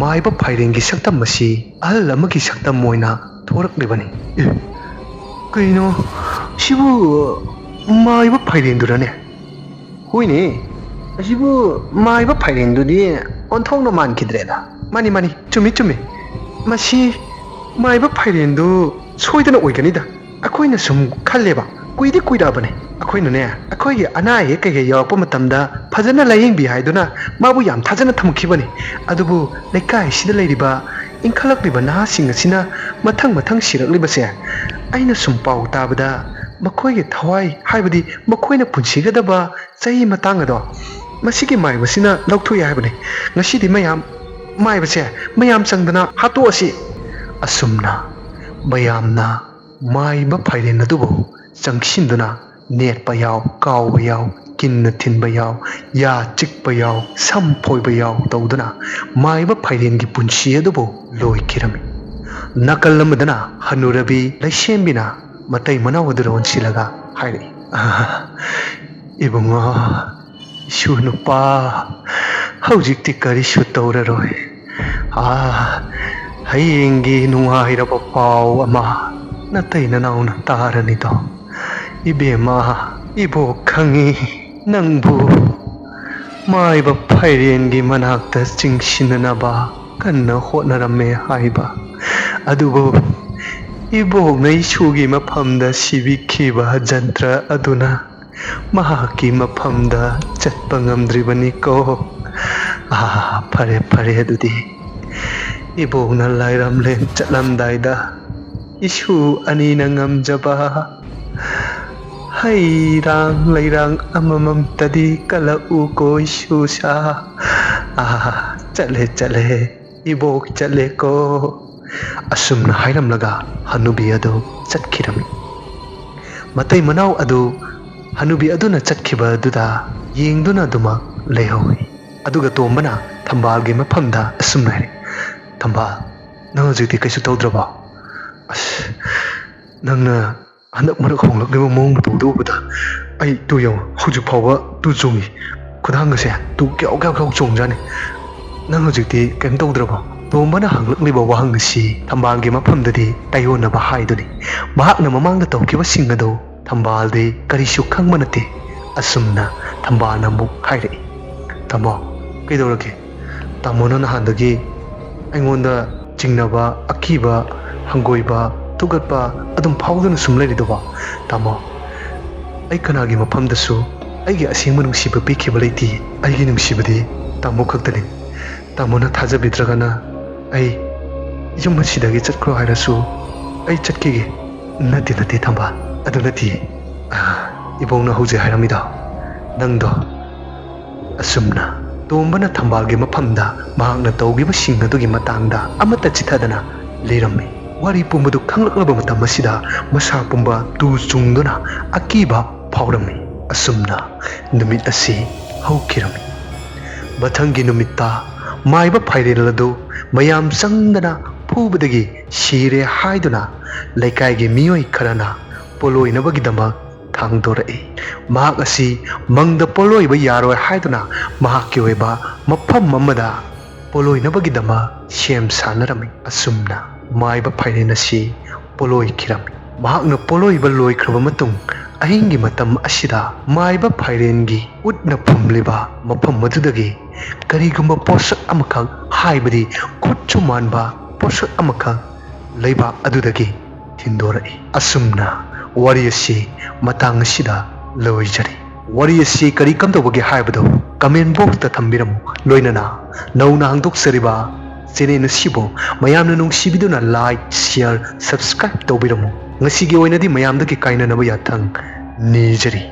ꯃꯥꯏꯕ ꯐꯥꯏꯔꯦꯟꯒꯤ ꯁꯛꯇꯝ ꯑꯁꯤ ꯑꯍꯜ ꯑꯃꯒꯤ ꯁꯛꯇꯝ ꯑꯣꯏꯅ ꯊꯣꯔꯛꯂꯤꯕꯅꯤ꯫ ꯑꯦ, ꯀꯩꯅꯣ, ꯁꯤꯕꯨ ꯃꯥꯏꯕ ꯐꯥꯏꯔꯦꯟꯗꯨꯔꯅꯦ? ꯍꯣꯏꯅꯦ, ꯑꯁꯤꯕꯨ ꯃꯥꯏꯕ ꯐꯥꯏꯔꯦꯟꯗꯨꯗꯤ ꯑꯣꯟꯊꯣꯛꯅ ꯃꯥꯟꯈꯤꯗ꯭ꯔꯦꯗ꯫ ꯃꯥꯅꯤ, ꯃꯥꯅꯤ, ꯆꯨꯝꯃꯤ, ꯆꯨꯝꯃꯤ꯫ ꯃꯁꯤ ꯃꯥꯏꯕ ꯐꯥꯏꯔꯦꯟꯗꯨ ꯁꯣꯏꯗꯅ ꯑꯣꯏꯒꯅꯤꯗ꯫ ꯑꯩꯈꯣꯏꯅ ꯁꯨꯝ ꯈꯜꯂꯦꯕ, ꯀꯨꯏꯗꯤ ꯀꯨꯏꯔꯛꯑꯕꯅꯦ꯫ ꯑꯩꯈꯣꯏꯅꯅꯦ, ꯑꯩꯈꯣꯏꯒꯤ ꯑꯅꯥ ꯑꯌꯦꯛ ꯀꯩꯀꯩ ꯌꯥꯎꯔꯛꯄ ꯃꯇꯝꯗ ꯐꯖꯅ ꯂꯥꯌꯦꯡꯕꯤ ꯍꯥꯏꯗꯨꯅ ꯃꯥꯕꯨ ꯌꯥꯝ ꯊꯥꯖꯅ ꯊꯝꯈꯤꯕꯅꯤ꯫ ꯑꯗꯨꯕꯨ ꯂꯩꯀꯥꯏꯁꯤꯗ ꯂꯩꯔꯤꯕ ꯏꯟꯈꯠꯂꯛꯂꯤꯕ ꯅꯍꯥꯁꯤꯡ ꯑꯁꯤꯅ ꯃꯊꯪ ꯃꯊꯪ ꯁꯤꯔꯛꯂꯤꯕꯁꯦ, ꯑꯩꯅ ꯁꯨꯝ ꯄꯥꯎ ꯇꯥꯕꯗ ꯃꯈꯣꯏꯒꯤ ꯊꯋꯥꯏ, ꯍꯥꯏꯕꯗꯤ ꯃꯈꯣꯏꯅ ꯄꯨꯟꯁꯤꯒꯗꯕ ꯆꯍꯤ ꯃꯇꯥꯡ ꯑꯗꯣ ꯃꯁꯤꯒꯤ ꯃꯥꯏꯕꯁꯤꯅ ꯂꯧꯊꯣꯛꯏ ꯍꯥꯏꯕꯅꯤ꯫ ꯉꯁꯤꯗꯤ ꯃꯌꯥꯝ ꯃꯥꯏꯕꯁꯦ ꯃꯌꯥꯝ ꯆꯪꯗꯅ ꯍꯥꯠꯇꯣꯛꯑꯁꯤ꯫ ꯑꯁꯨꯝꯅ ꯃꯌꯥꯝꯅ ꯃꯥꯏꯕ ꯐꯥꯏꯔꯦꯟ ꯑꯗꯨꯕꯨ ꯆꯪꯁꯤꯟꯗꯨꯅ ꯅꯦꯠꯄ ꯌꯥꯎ, ꯀꯥꯎꯕ ꯌꯥꯎ, ꯀꯤꯟꯅ ꯊꯤꯟꯕ ꯌꯥꯎ, ꯌꯥ ꯆꯤꯛꯄ ꯌꯥꯎ, ꯁꯝ ꯐꯣꯏꯕ ꯌꯥꯎ ꯇꯧꯗꯨꯅ ꯃꯥꯏꯕ ꯐꯥꯏꯔꯦꯟꯒꯤ ꯄꯨꯟꯁꯤ ꯑꯗꯨꯕꯨ ꯂꯣꯏꯈꯤꯔꯝꯃꯤ꯫ ꯅꯥꯀꯜ ꯑꯃꯗꯅ ꯍꯅꯨꯔꯕꯤ ꯂꯩꯁꯦꯝꯕꯤꯅ ꯃꯇꯩ ꯃꯅꯥꯎ ꯑꯗꯨꯗ ꯑꯣꯟꯁꯤꯜꯂꯒ ꯍꯥꯏꯔꯛꯏ, "ꯑꯥ, ꯏꯕꯨꯡꯉꯣ, ꯏꯁꯨ ꯅꯨꯄꯥ, ꯍꯧꯖꯤꯛꯇꯤ ꯀꯔꯤꯁꯨ ꯇꯧꯔꯔꯣꯏ꯫ ꯑꯥ, ꯍꯌꯦꯡꯒꯤ ꯅꯨꯡꯉꯥꯏꯔꯕ ꯄꯥꯎ ꯑꯃ ꯅꯇꯩ ꯅꯅꯥꯎꯅ ꯇꯥꯔꯅꯤꯗꯣ꯫ ꯏꯕꯦꯝꯃ, ꯏꯕꯣꯛ ꯈꯪꯉꯤ ꯅꯪꯕꯨ ꯃꯥꯏꯕ ꯐꯥꯏꯔꯦꯟꯒꯤ ꯃꯅꯥꯛꯇ ꯆꯤꯡꯁꯤꯟꯅꯅꯕ ꯀꯟꯅ ꯍꯣꯠꯅꯔꯝꯃꯦ ꯍꯥꯏꯕ꯫ ꯑꯗꯨꯕꯨ ꯏꯕꯣꯛꯅ ꯏꯁꯨꯒꯤ ꯃꯐꯝꯗ ꯁꯤꯕꯤꯈꯤꯕ ꯖꯟꯇ꯭ꯔ ꯑꯗꯨꯅ ꯃꯍꯥꯛꯀꯤ ꯃꯐꯝꯗ ꯆꯠꯄ ꯉꯝꯗ꯭ꯔꯤꯕꯅꯤꯀꯣ꯫ ꯑꯥ, ꯐꯔꯦ, ꯐꯔꯦ, ꯑꯗꯨꯗꯤ ꯏꯕꯣꯛꯅ ꯂꯥꯏꯔꯝꯂꯦꯟ ꯆꯠꯂꯝꯗꯥꯏꯗ ꯏꯁꯨ ꯑꯅꯤꯅ ꯉꯝꯖꯕ ꯍꯩ ꯔꯥꯡ ꯂꯩꯔꯥꯡ ꯑꯃꯃꯝꯇꯗꯤ ꯀꯜꯂꯛꯎꯀꯣ ꯏꯁꯨꯁꯥ꯫ ꯑꯥ, ꯆꯠꯂꯦ, ꯆꯠꯂꯦ, ꯏꯕꯣꯛ ꯆꯠꯂꯦꯀꯣ, ꯑꯁꯨꯝꯅ ꯍꯥꯏꯔꯝꯂꯒ ꯍꯅꯨꯕꯤ ꯑꯗꯨ ꯆꯠꯈꯤꯔꯝꯃꯤ꯫ ꯃꯇꯩ ꯃꯅꯥꯎ ꯑꯗꯨ ꯍꯅꯨꯕꯤ ꯑꯗꯨꯅ ꯆꯠꯈꯤꯕꯗꯨꯗ ꯌꯦꯡꯗꯨꯅ ꯑꯗꯨꯃꯛ ꯂꯩꯍꯧꯏ꯫ ꯑꯗꯨꯒ ꯇꯣꯝꯕꯅ ꯊꯝꯕꯥꯜꯒꯤ ꯃꯐꯝꯗ ꯑꯁꯨꯝꯅ ꯍꯥꯏꯔꯛꯏ, "ꯊꯝꯕꯥꯜ, ꯅꯪ ꯍꯧꯖꯤꯛꯇꯤ ꯀꯩꯁꯨ ꯇꯧꯗ꯭ꯔꯕꯣ? ꯑꯁ, ꯅꯪꯅ ꯍꯟꯗꯛ ꯃꯔꯛ ꯍꯣꯡꯂꯛꯂꯤꯕ ꯃꯑꯣꯡ ꯃꯇꯧꯗꯨ ꯎꯕꯗ ꯑꯩ ꯇꯨ ꯌꯦꯡꯉꯨ, ꯍꯧꯖꯤꯛ ꯐꯥꯎꯕ ꯇꯨ ꯆꯣꯡꯉꯤ꯫ ꯈꯨꯗꯥꯡꯒꯁꯦ ꯇꯨ ꯀ꯭ꯌꯥꯎ ꯀ꯭ꯌꯥꯎ ꯀ꯭ꯌꯥꯎ ꯆꯣꯡꯖꯥꯠꯅꯤ꯫ ꯅꯪ ꯍꯧꯖꯤꯛꯇꯤ ꯀꯩꯝ ꯇꯧꯗ꯭ꯔꯕꯣ?" ꯇꯣꯝꯕꯅ ꯍꯪꯂꯛꯂꯤꯕ ꯋꯥꯍꯪ ꯑꯁꯤ ꯊꯝꯕꯥꯜꯒꯤ ꯃꯐꯝꯗꯗꯤ ꯇꯥꯏꯌꯣꯟꯅꯕ ꯍꯥꯏꯗꯨꯅꯤ꯫ ꯃꯍꯥꯛꯅ ꯃꯃꯥꯡꯗ ꯇꯧꯈꯤꯕꯁꯤꯡ ꯑꯗꯨ ꯊꯝꯕꯥꯜꯗꯤ ꯀꯔꯤꯁꯨ ꯈꯪꯕ ꯅꯠꯇꯦ꯫ ꯑꯁꯨꯝꯅ ꯊꯝꯕꯥꯜꯅ ꯑꯃꯨꯛ ꯍꯥꯏꯔꯛꯏ, "ꯇꯥꯃꯣ, ꯀꯩꯗꯧꯔꯒꯦ? ꯇꯥꯃꯣꯅ ꯅꯍꯥꯟꯗꯒꯤ ꯑꯩꯉꯣꯟꯗ ꯆꯤꯡꯅꯕ, ꯑꯀꯤꯕ, ꯍꯪꯒꯣꯏꯕ, ꯊꯨꯀꯠꯄ ꯑꯗꯨꯝ ꯐꯥꯎꯗꯨꯅ ꯁꯨꯝ ꯂꯩꯔꯤꯗꯨꯕꯣ? ꯇꯥꯃꯣ, ꯑꯩ ꯀꯅꯥꯒꯤ ꯃꯐꯝꯗꯁꯨ ꯑꯩꯒꯤ ꯑꯁꯦꯡꯕ ꯅꯨꯡꯁꯤꯕ ꯄꯤꯈꯤꯕ ꯂꯩꯇꯦ꯫ ꯑꯩꯒꯤ ꯅꯨꯡꯁꯤꯕꯗꯤ ꯇꯥꯃꯣ ꯈꯛꯇꯅꯤ꯫ ꯇꯥꯃꯣꯅ ꯊꯥꯖꯕꯤꯗ꯭ꯔꯒꯅ ꯑꯩ ꯌꯨꯝ ꯑꯁꯤꯗꯒꯤ ꯆꯠꯈ꯭ꯔꯣ ꯍꯥꯏꯔꯁꯨ ꯑꯩ ꯆꯠꯈꯤꯒꯦ꯫" "ꯅꯠꯇꯦ, ꯅꯠꯇꯦ, ꯊꯝꯕꯥꯜ, ꯑꯗꯨ ꯅꯠꯇꯦ꯫ ꯑꯥ, ꯏꯕꯣꯛꯅ ꯍꯧꯖꯤꯛ ꯍꯥꯏꯔꯝꯃꯤꯗꯣ, ꯅꯪꯗꯣ꯫" ꯑꯁꯨꯝꯅ ꯇꯣꯝꯕꯅ ꯊꯝꯕꯥꯜꯒꯤ ꯃꯐꯝꯗ ꯃꯍꯥꯛꯅ ꯇꯧꯈꯤꯕꯁꯤꯡ ꯑꯗꯨꯒꯤ ꯃꯇꯥꯡꯗ ꯑꯃꯠꯇ ꯆꯤꯊꯗꯅ ꯂꯤꯔꯝꯃꯤ꯫ ꯋꯥꯔꯤ ꯄꯨꯝꯕꯗꯨ ꯈꯪꯂꯛꯂꯕ ꯃꯇꯝ ꯑꯁꯤꯗ ꯃꯁꯥ ꯄꯨꯝꯕ ꯇꯨ ꯆꯨꯡꯗꯨꯅ ꯑꯀꯤꯕ ꯐꯥꯎꯔꯝꯃꯤ꯫ ꯑꯁꯨꯝꯅ ꯅꯨꯃꯤꯠ ꯑꯁꯤ ꯍꯧꯈꯤꯔꯝꯃꯤ꯫ ꯃꯊꯪꯒꯤ ꯅꯨꯃꯤꯠꯇ ꯃꯥꯏꯕ ꯐꯥꯏꯔꯦꯜ ꯑꯗꯨ ꯃꯌꯥꯝ ꯆꯪꯗꯅ ꯐꯨꯕꯗꯒꯤ ꯁꯤꯔꯦ ꯍꯥꯏꯗꯨꯅ ꯂꯩꯀꯥꯏꯒꯤ ꯃꯤꯑꯣꯏ ꯈꯔꯅ ꯄꯣꯂꯣꯏꯅꯕꯒꯤꯗꯃꯛ ꯊꯥꯡꯗꯣꯔꯛꯏ꯫ ꯃꯍꯥꯛ ꯑꯁꯤ ꯃꯪꯗ ꯄꯣꯂꯣꯏꯕ ꯌꯥꯔꯣꯏ ꯍꯥꯏꯗꯨꯅ ꯃꯍꯥꯛꯀꯤ ꯑꯣꯏꯕ ꯃꯐꯝ ꯑꯃꯗ ꯄꯣꯂꯣꯏꯅꯕꯒꯤꯗꯃꯛ ꯁꯦꯝ ꯁꯥꯅꯔꯝꯃꯤ꯫ ꯑꯁꯨꯝꯅ ꯃꯥꯏꯕ ꯐꯥꯏꯔꯦꯟ ꯑꯁꯤ ꯄꯣꯂꯣꯏꯈꯤꯔꯝꯃꯤ꯫ ꯃꯍꯥꯛꯅ ꯄꯣꯂꯣꯏꯕ ꯂꯣꯏꯈ꯭ꯔꯕ ꯃꯇꯨꯡ ꯑꯍꯤꯡꯒꯤ ꯃꯇꯝ ꯑꯁꯤꯗ ꯃꯥꯏꯕ ꯐꯥꯏꯔꯦꯟꯒꯤ ꯎꯠꯅ ꯐꯨꯝꯂꯤꯕ ꯃꯐꯝ ꯑꯗꯨꯗꯒꯤ ꯀꯔꯤꯒꯨꯝꯕ ꯄꯣꯠꯁꯛ ꯑꯃꯈꯛ, ꯍꯥꯏꯕꯗꯤ ꯈꯨꯠꯁꯨ ꯃꯥꯟꯕ ꯄꯣꯠꯁꯛ ꯑꯃꯈꯛ ꯂꯩꯕꯥꯛ ꯑꯗꯨꯗꯒꯤ ꯊꯤꯟꯗꯣꯔꯛꯏ꯫ ꯑꯁꯨꯝꯅ ꯋꯥꯔꯤ ꯑꯁꯤ ꯃꯇꯥꯡ ꯑꯁꯤꯗ ꯂꯣꯏꯖꯔꯤ꯫ ꯋꯥꯔꯤ ꯑꯁꯤ ꯀꯔꯤ ꯀꯝꯗꯧꯕꯒꯦ ꯍꯥꯏꯕꯗꯨ comment box ꯇ ꯊꯝꯕꯤꯔꯝꯃꯨ꯫ ꯂꯣꯏꯅꯅ ꯅꯧꯅ ꯍꯥꯡꯗꯣꯛꯆꯔꯤꯕ channel ꯑꯁꯤꯕꯨ ꯃꯌꯥꯝꯅ ꯅꯨꯡꯁꯤꯕꯤꯗꯨꯅ like, share, subscribe ꯇꯧꯕꯤꯔꯝꯃꯨ꯫ ꯉꯁꯤꯒꯤ ꯑꯣꯏꯅꯗꯤ ꯃꯌꯥꯝꯗꯒꯤ ꯀꯥꯏꯅꯅꯕ ꯌꯥꯊꯪ ꯅꯤꯖꯔꯤ꯫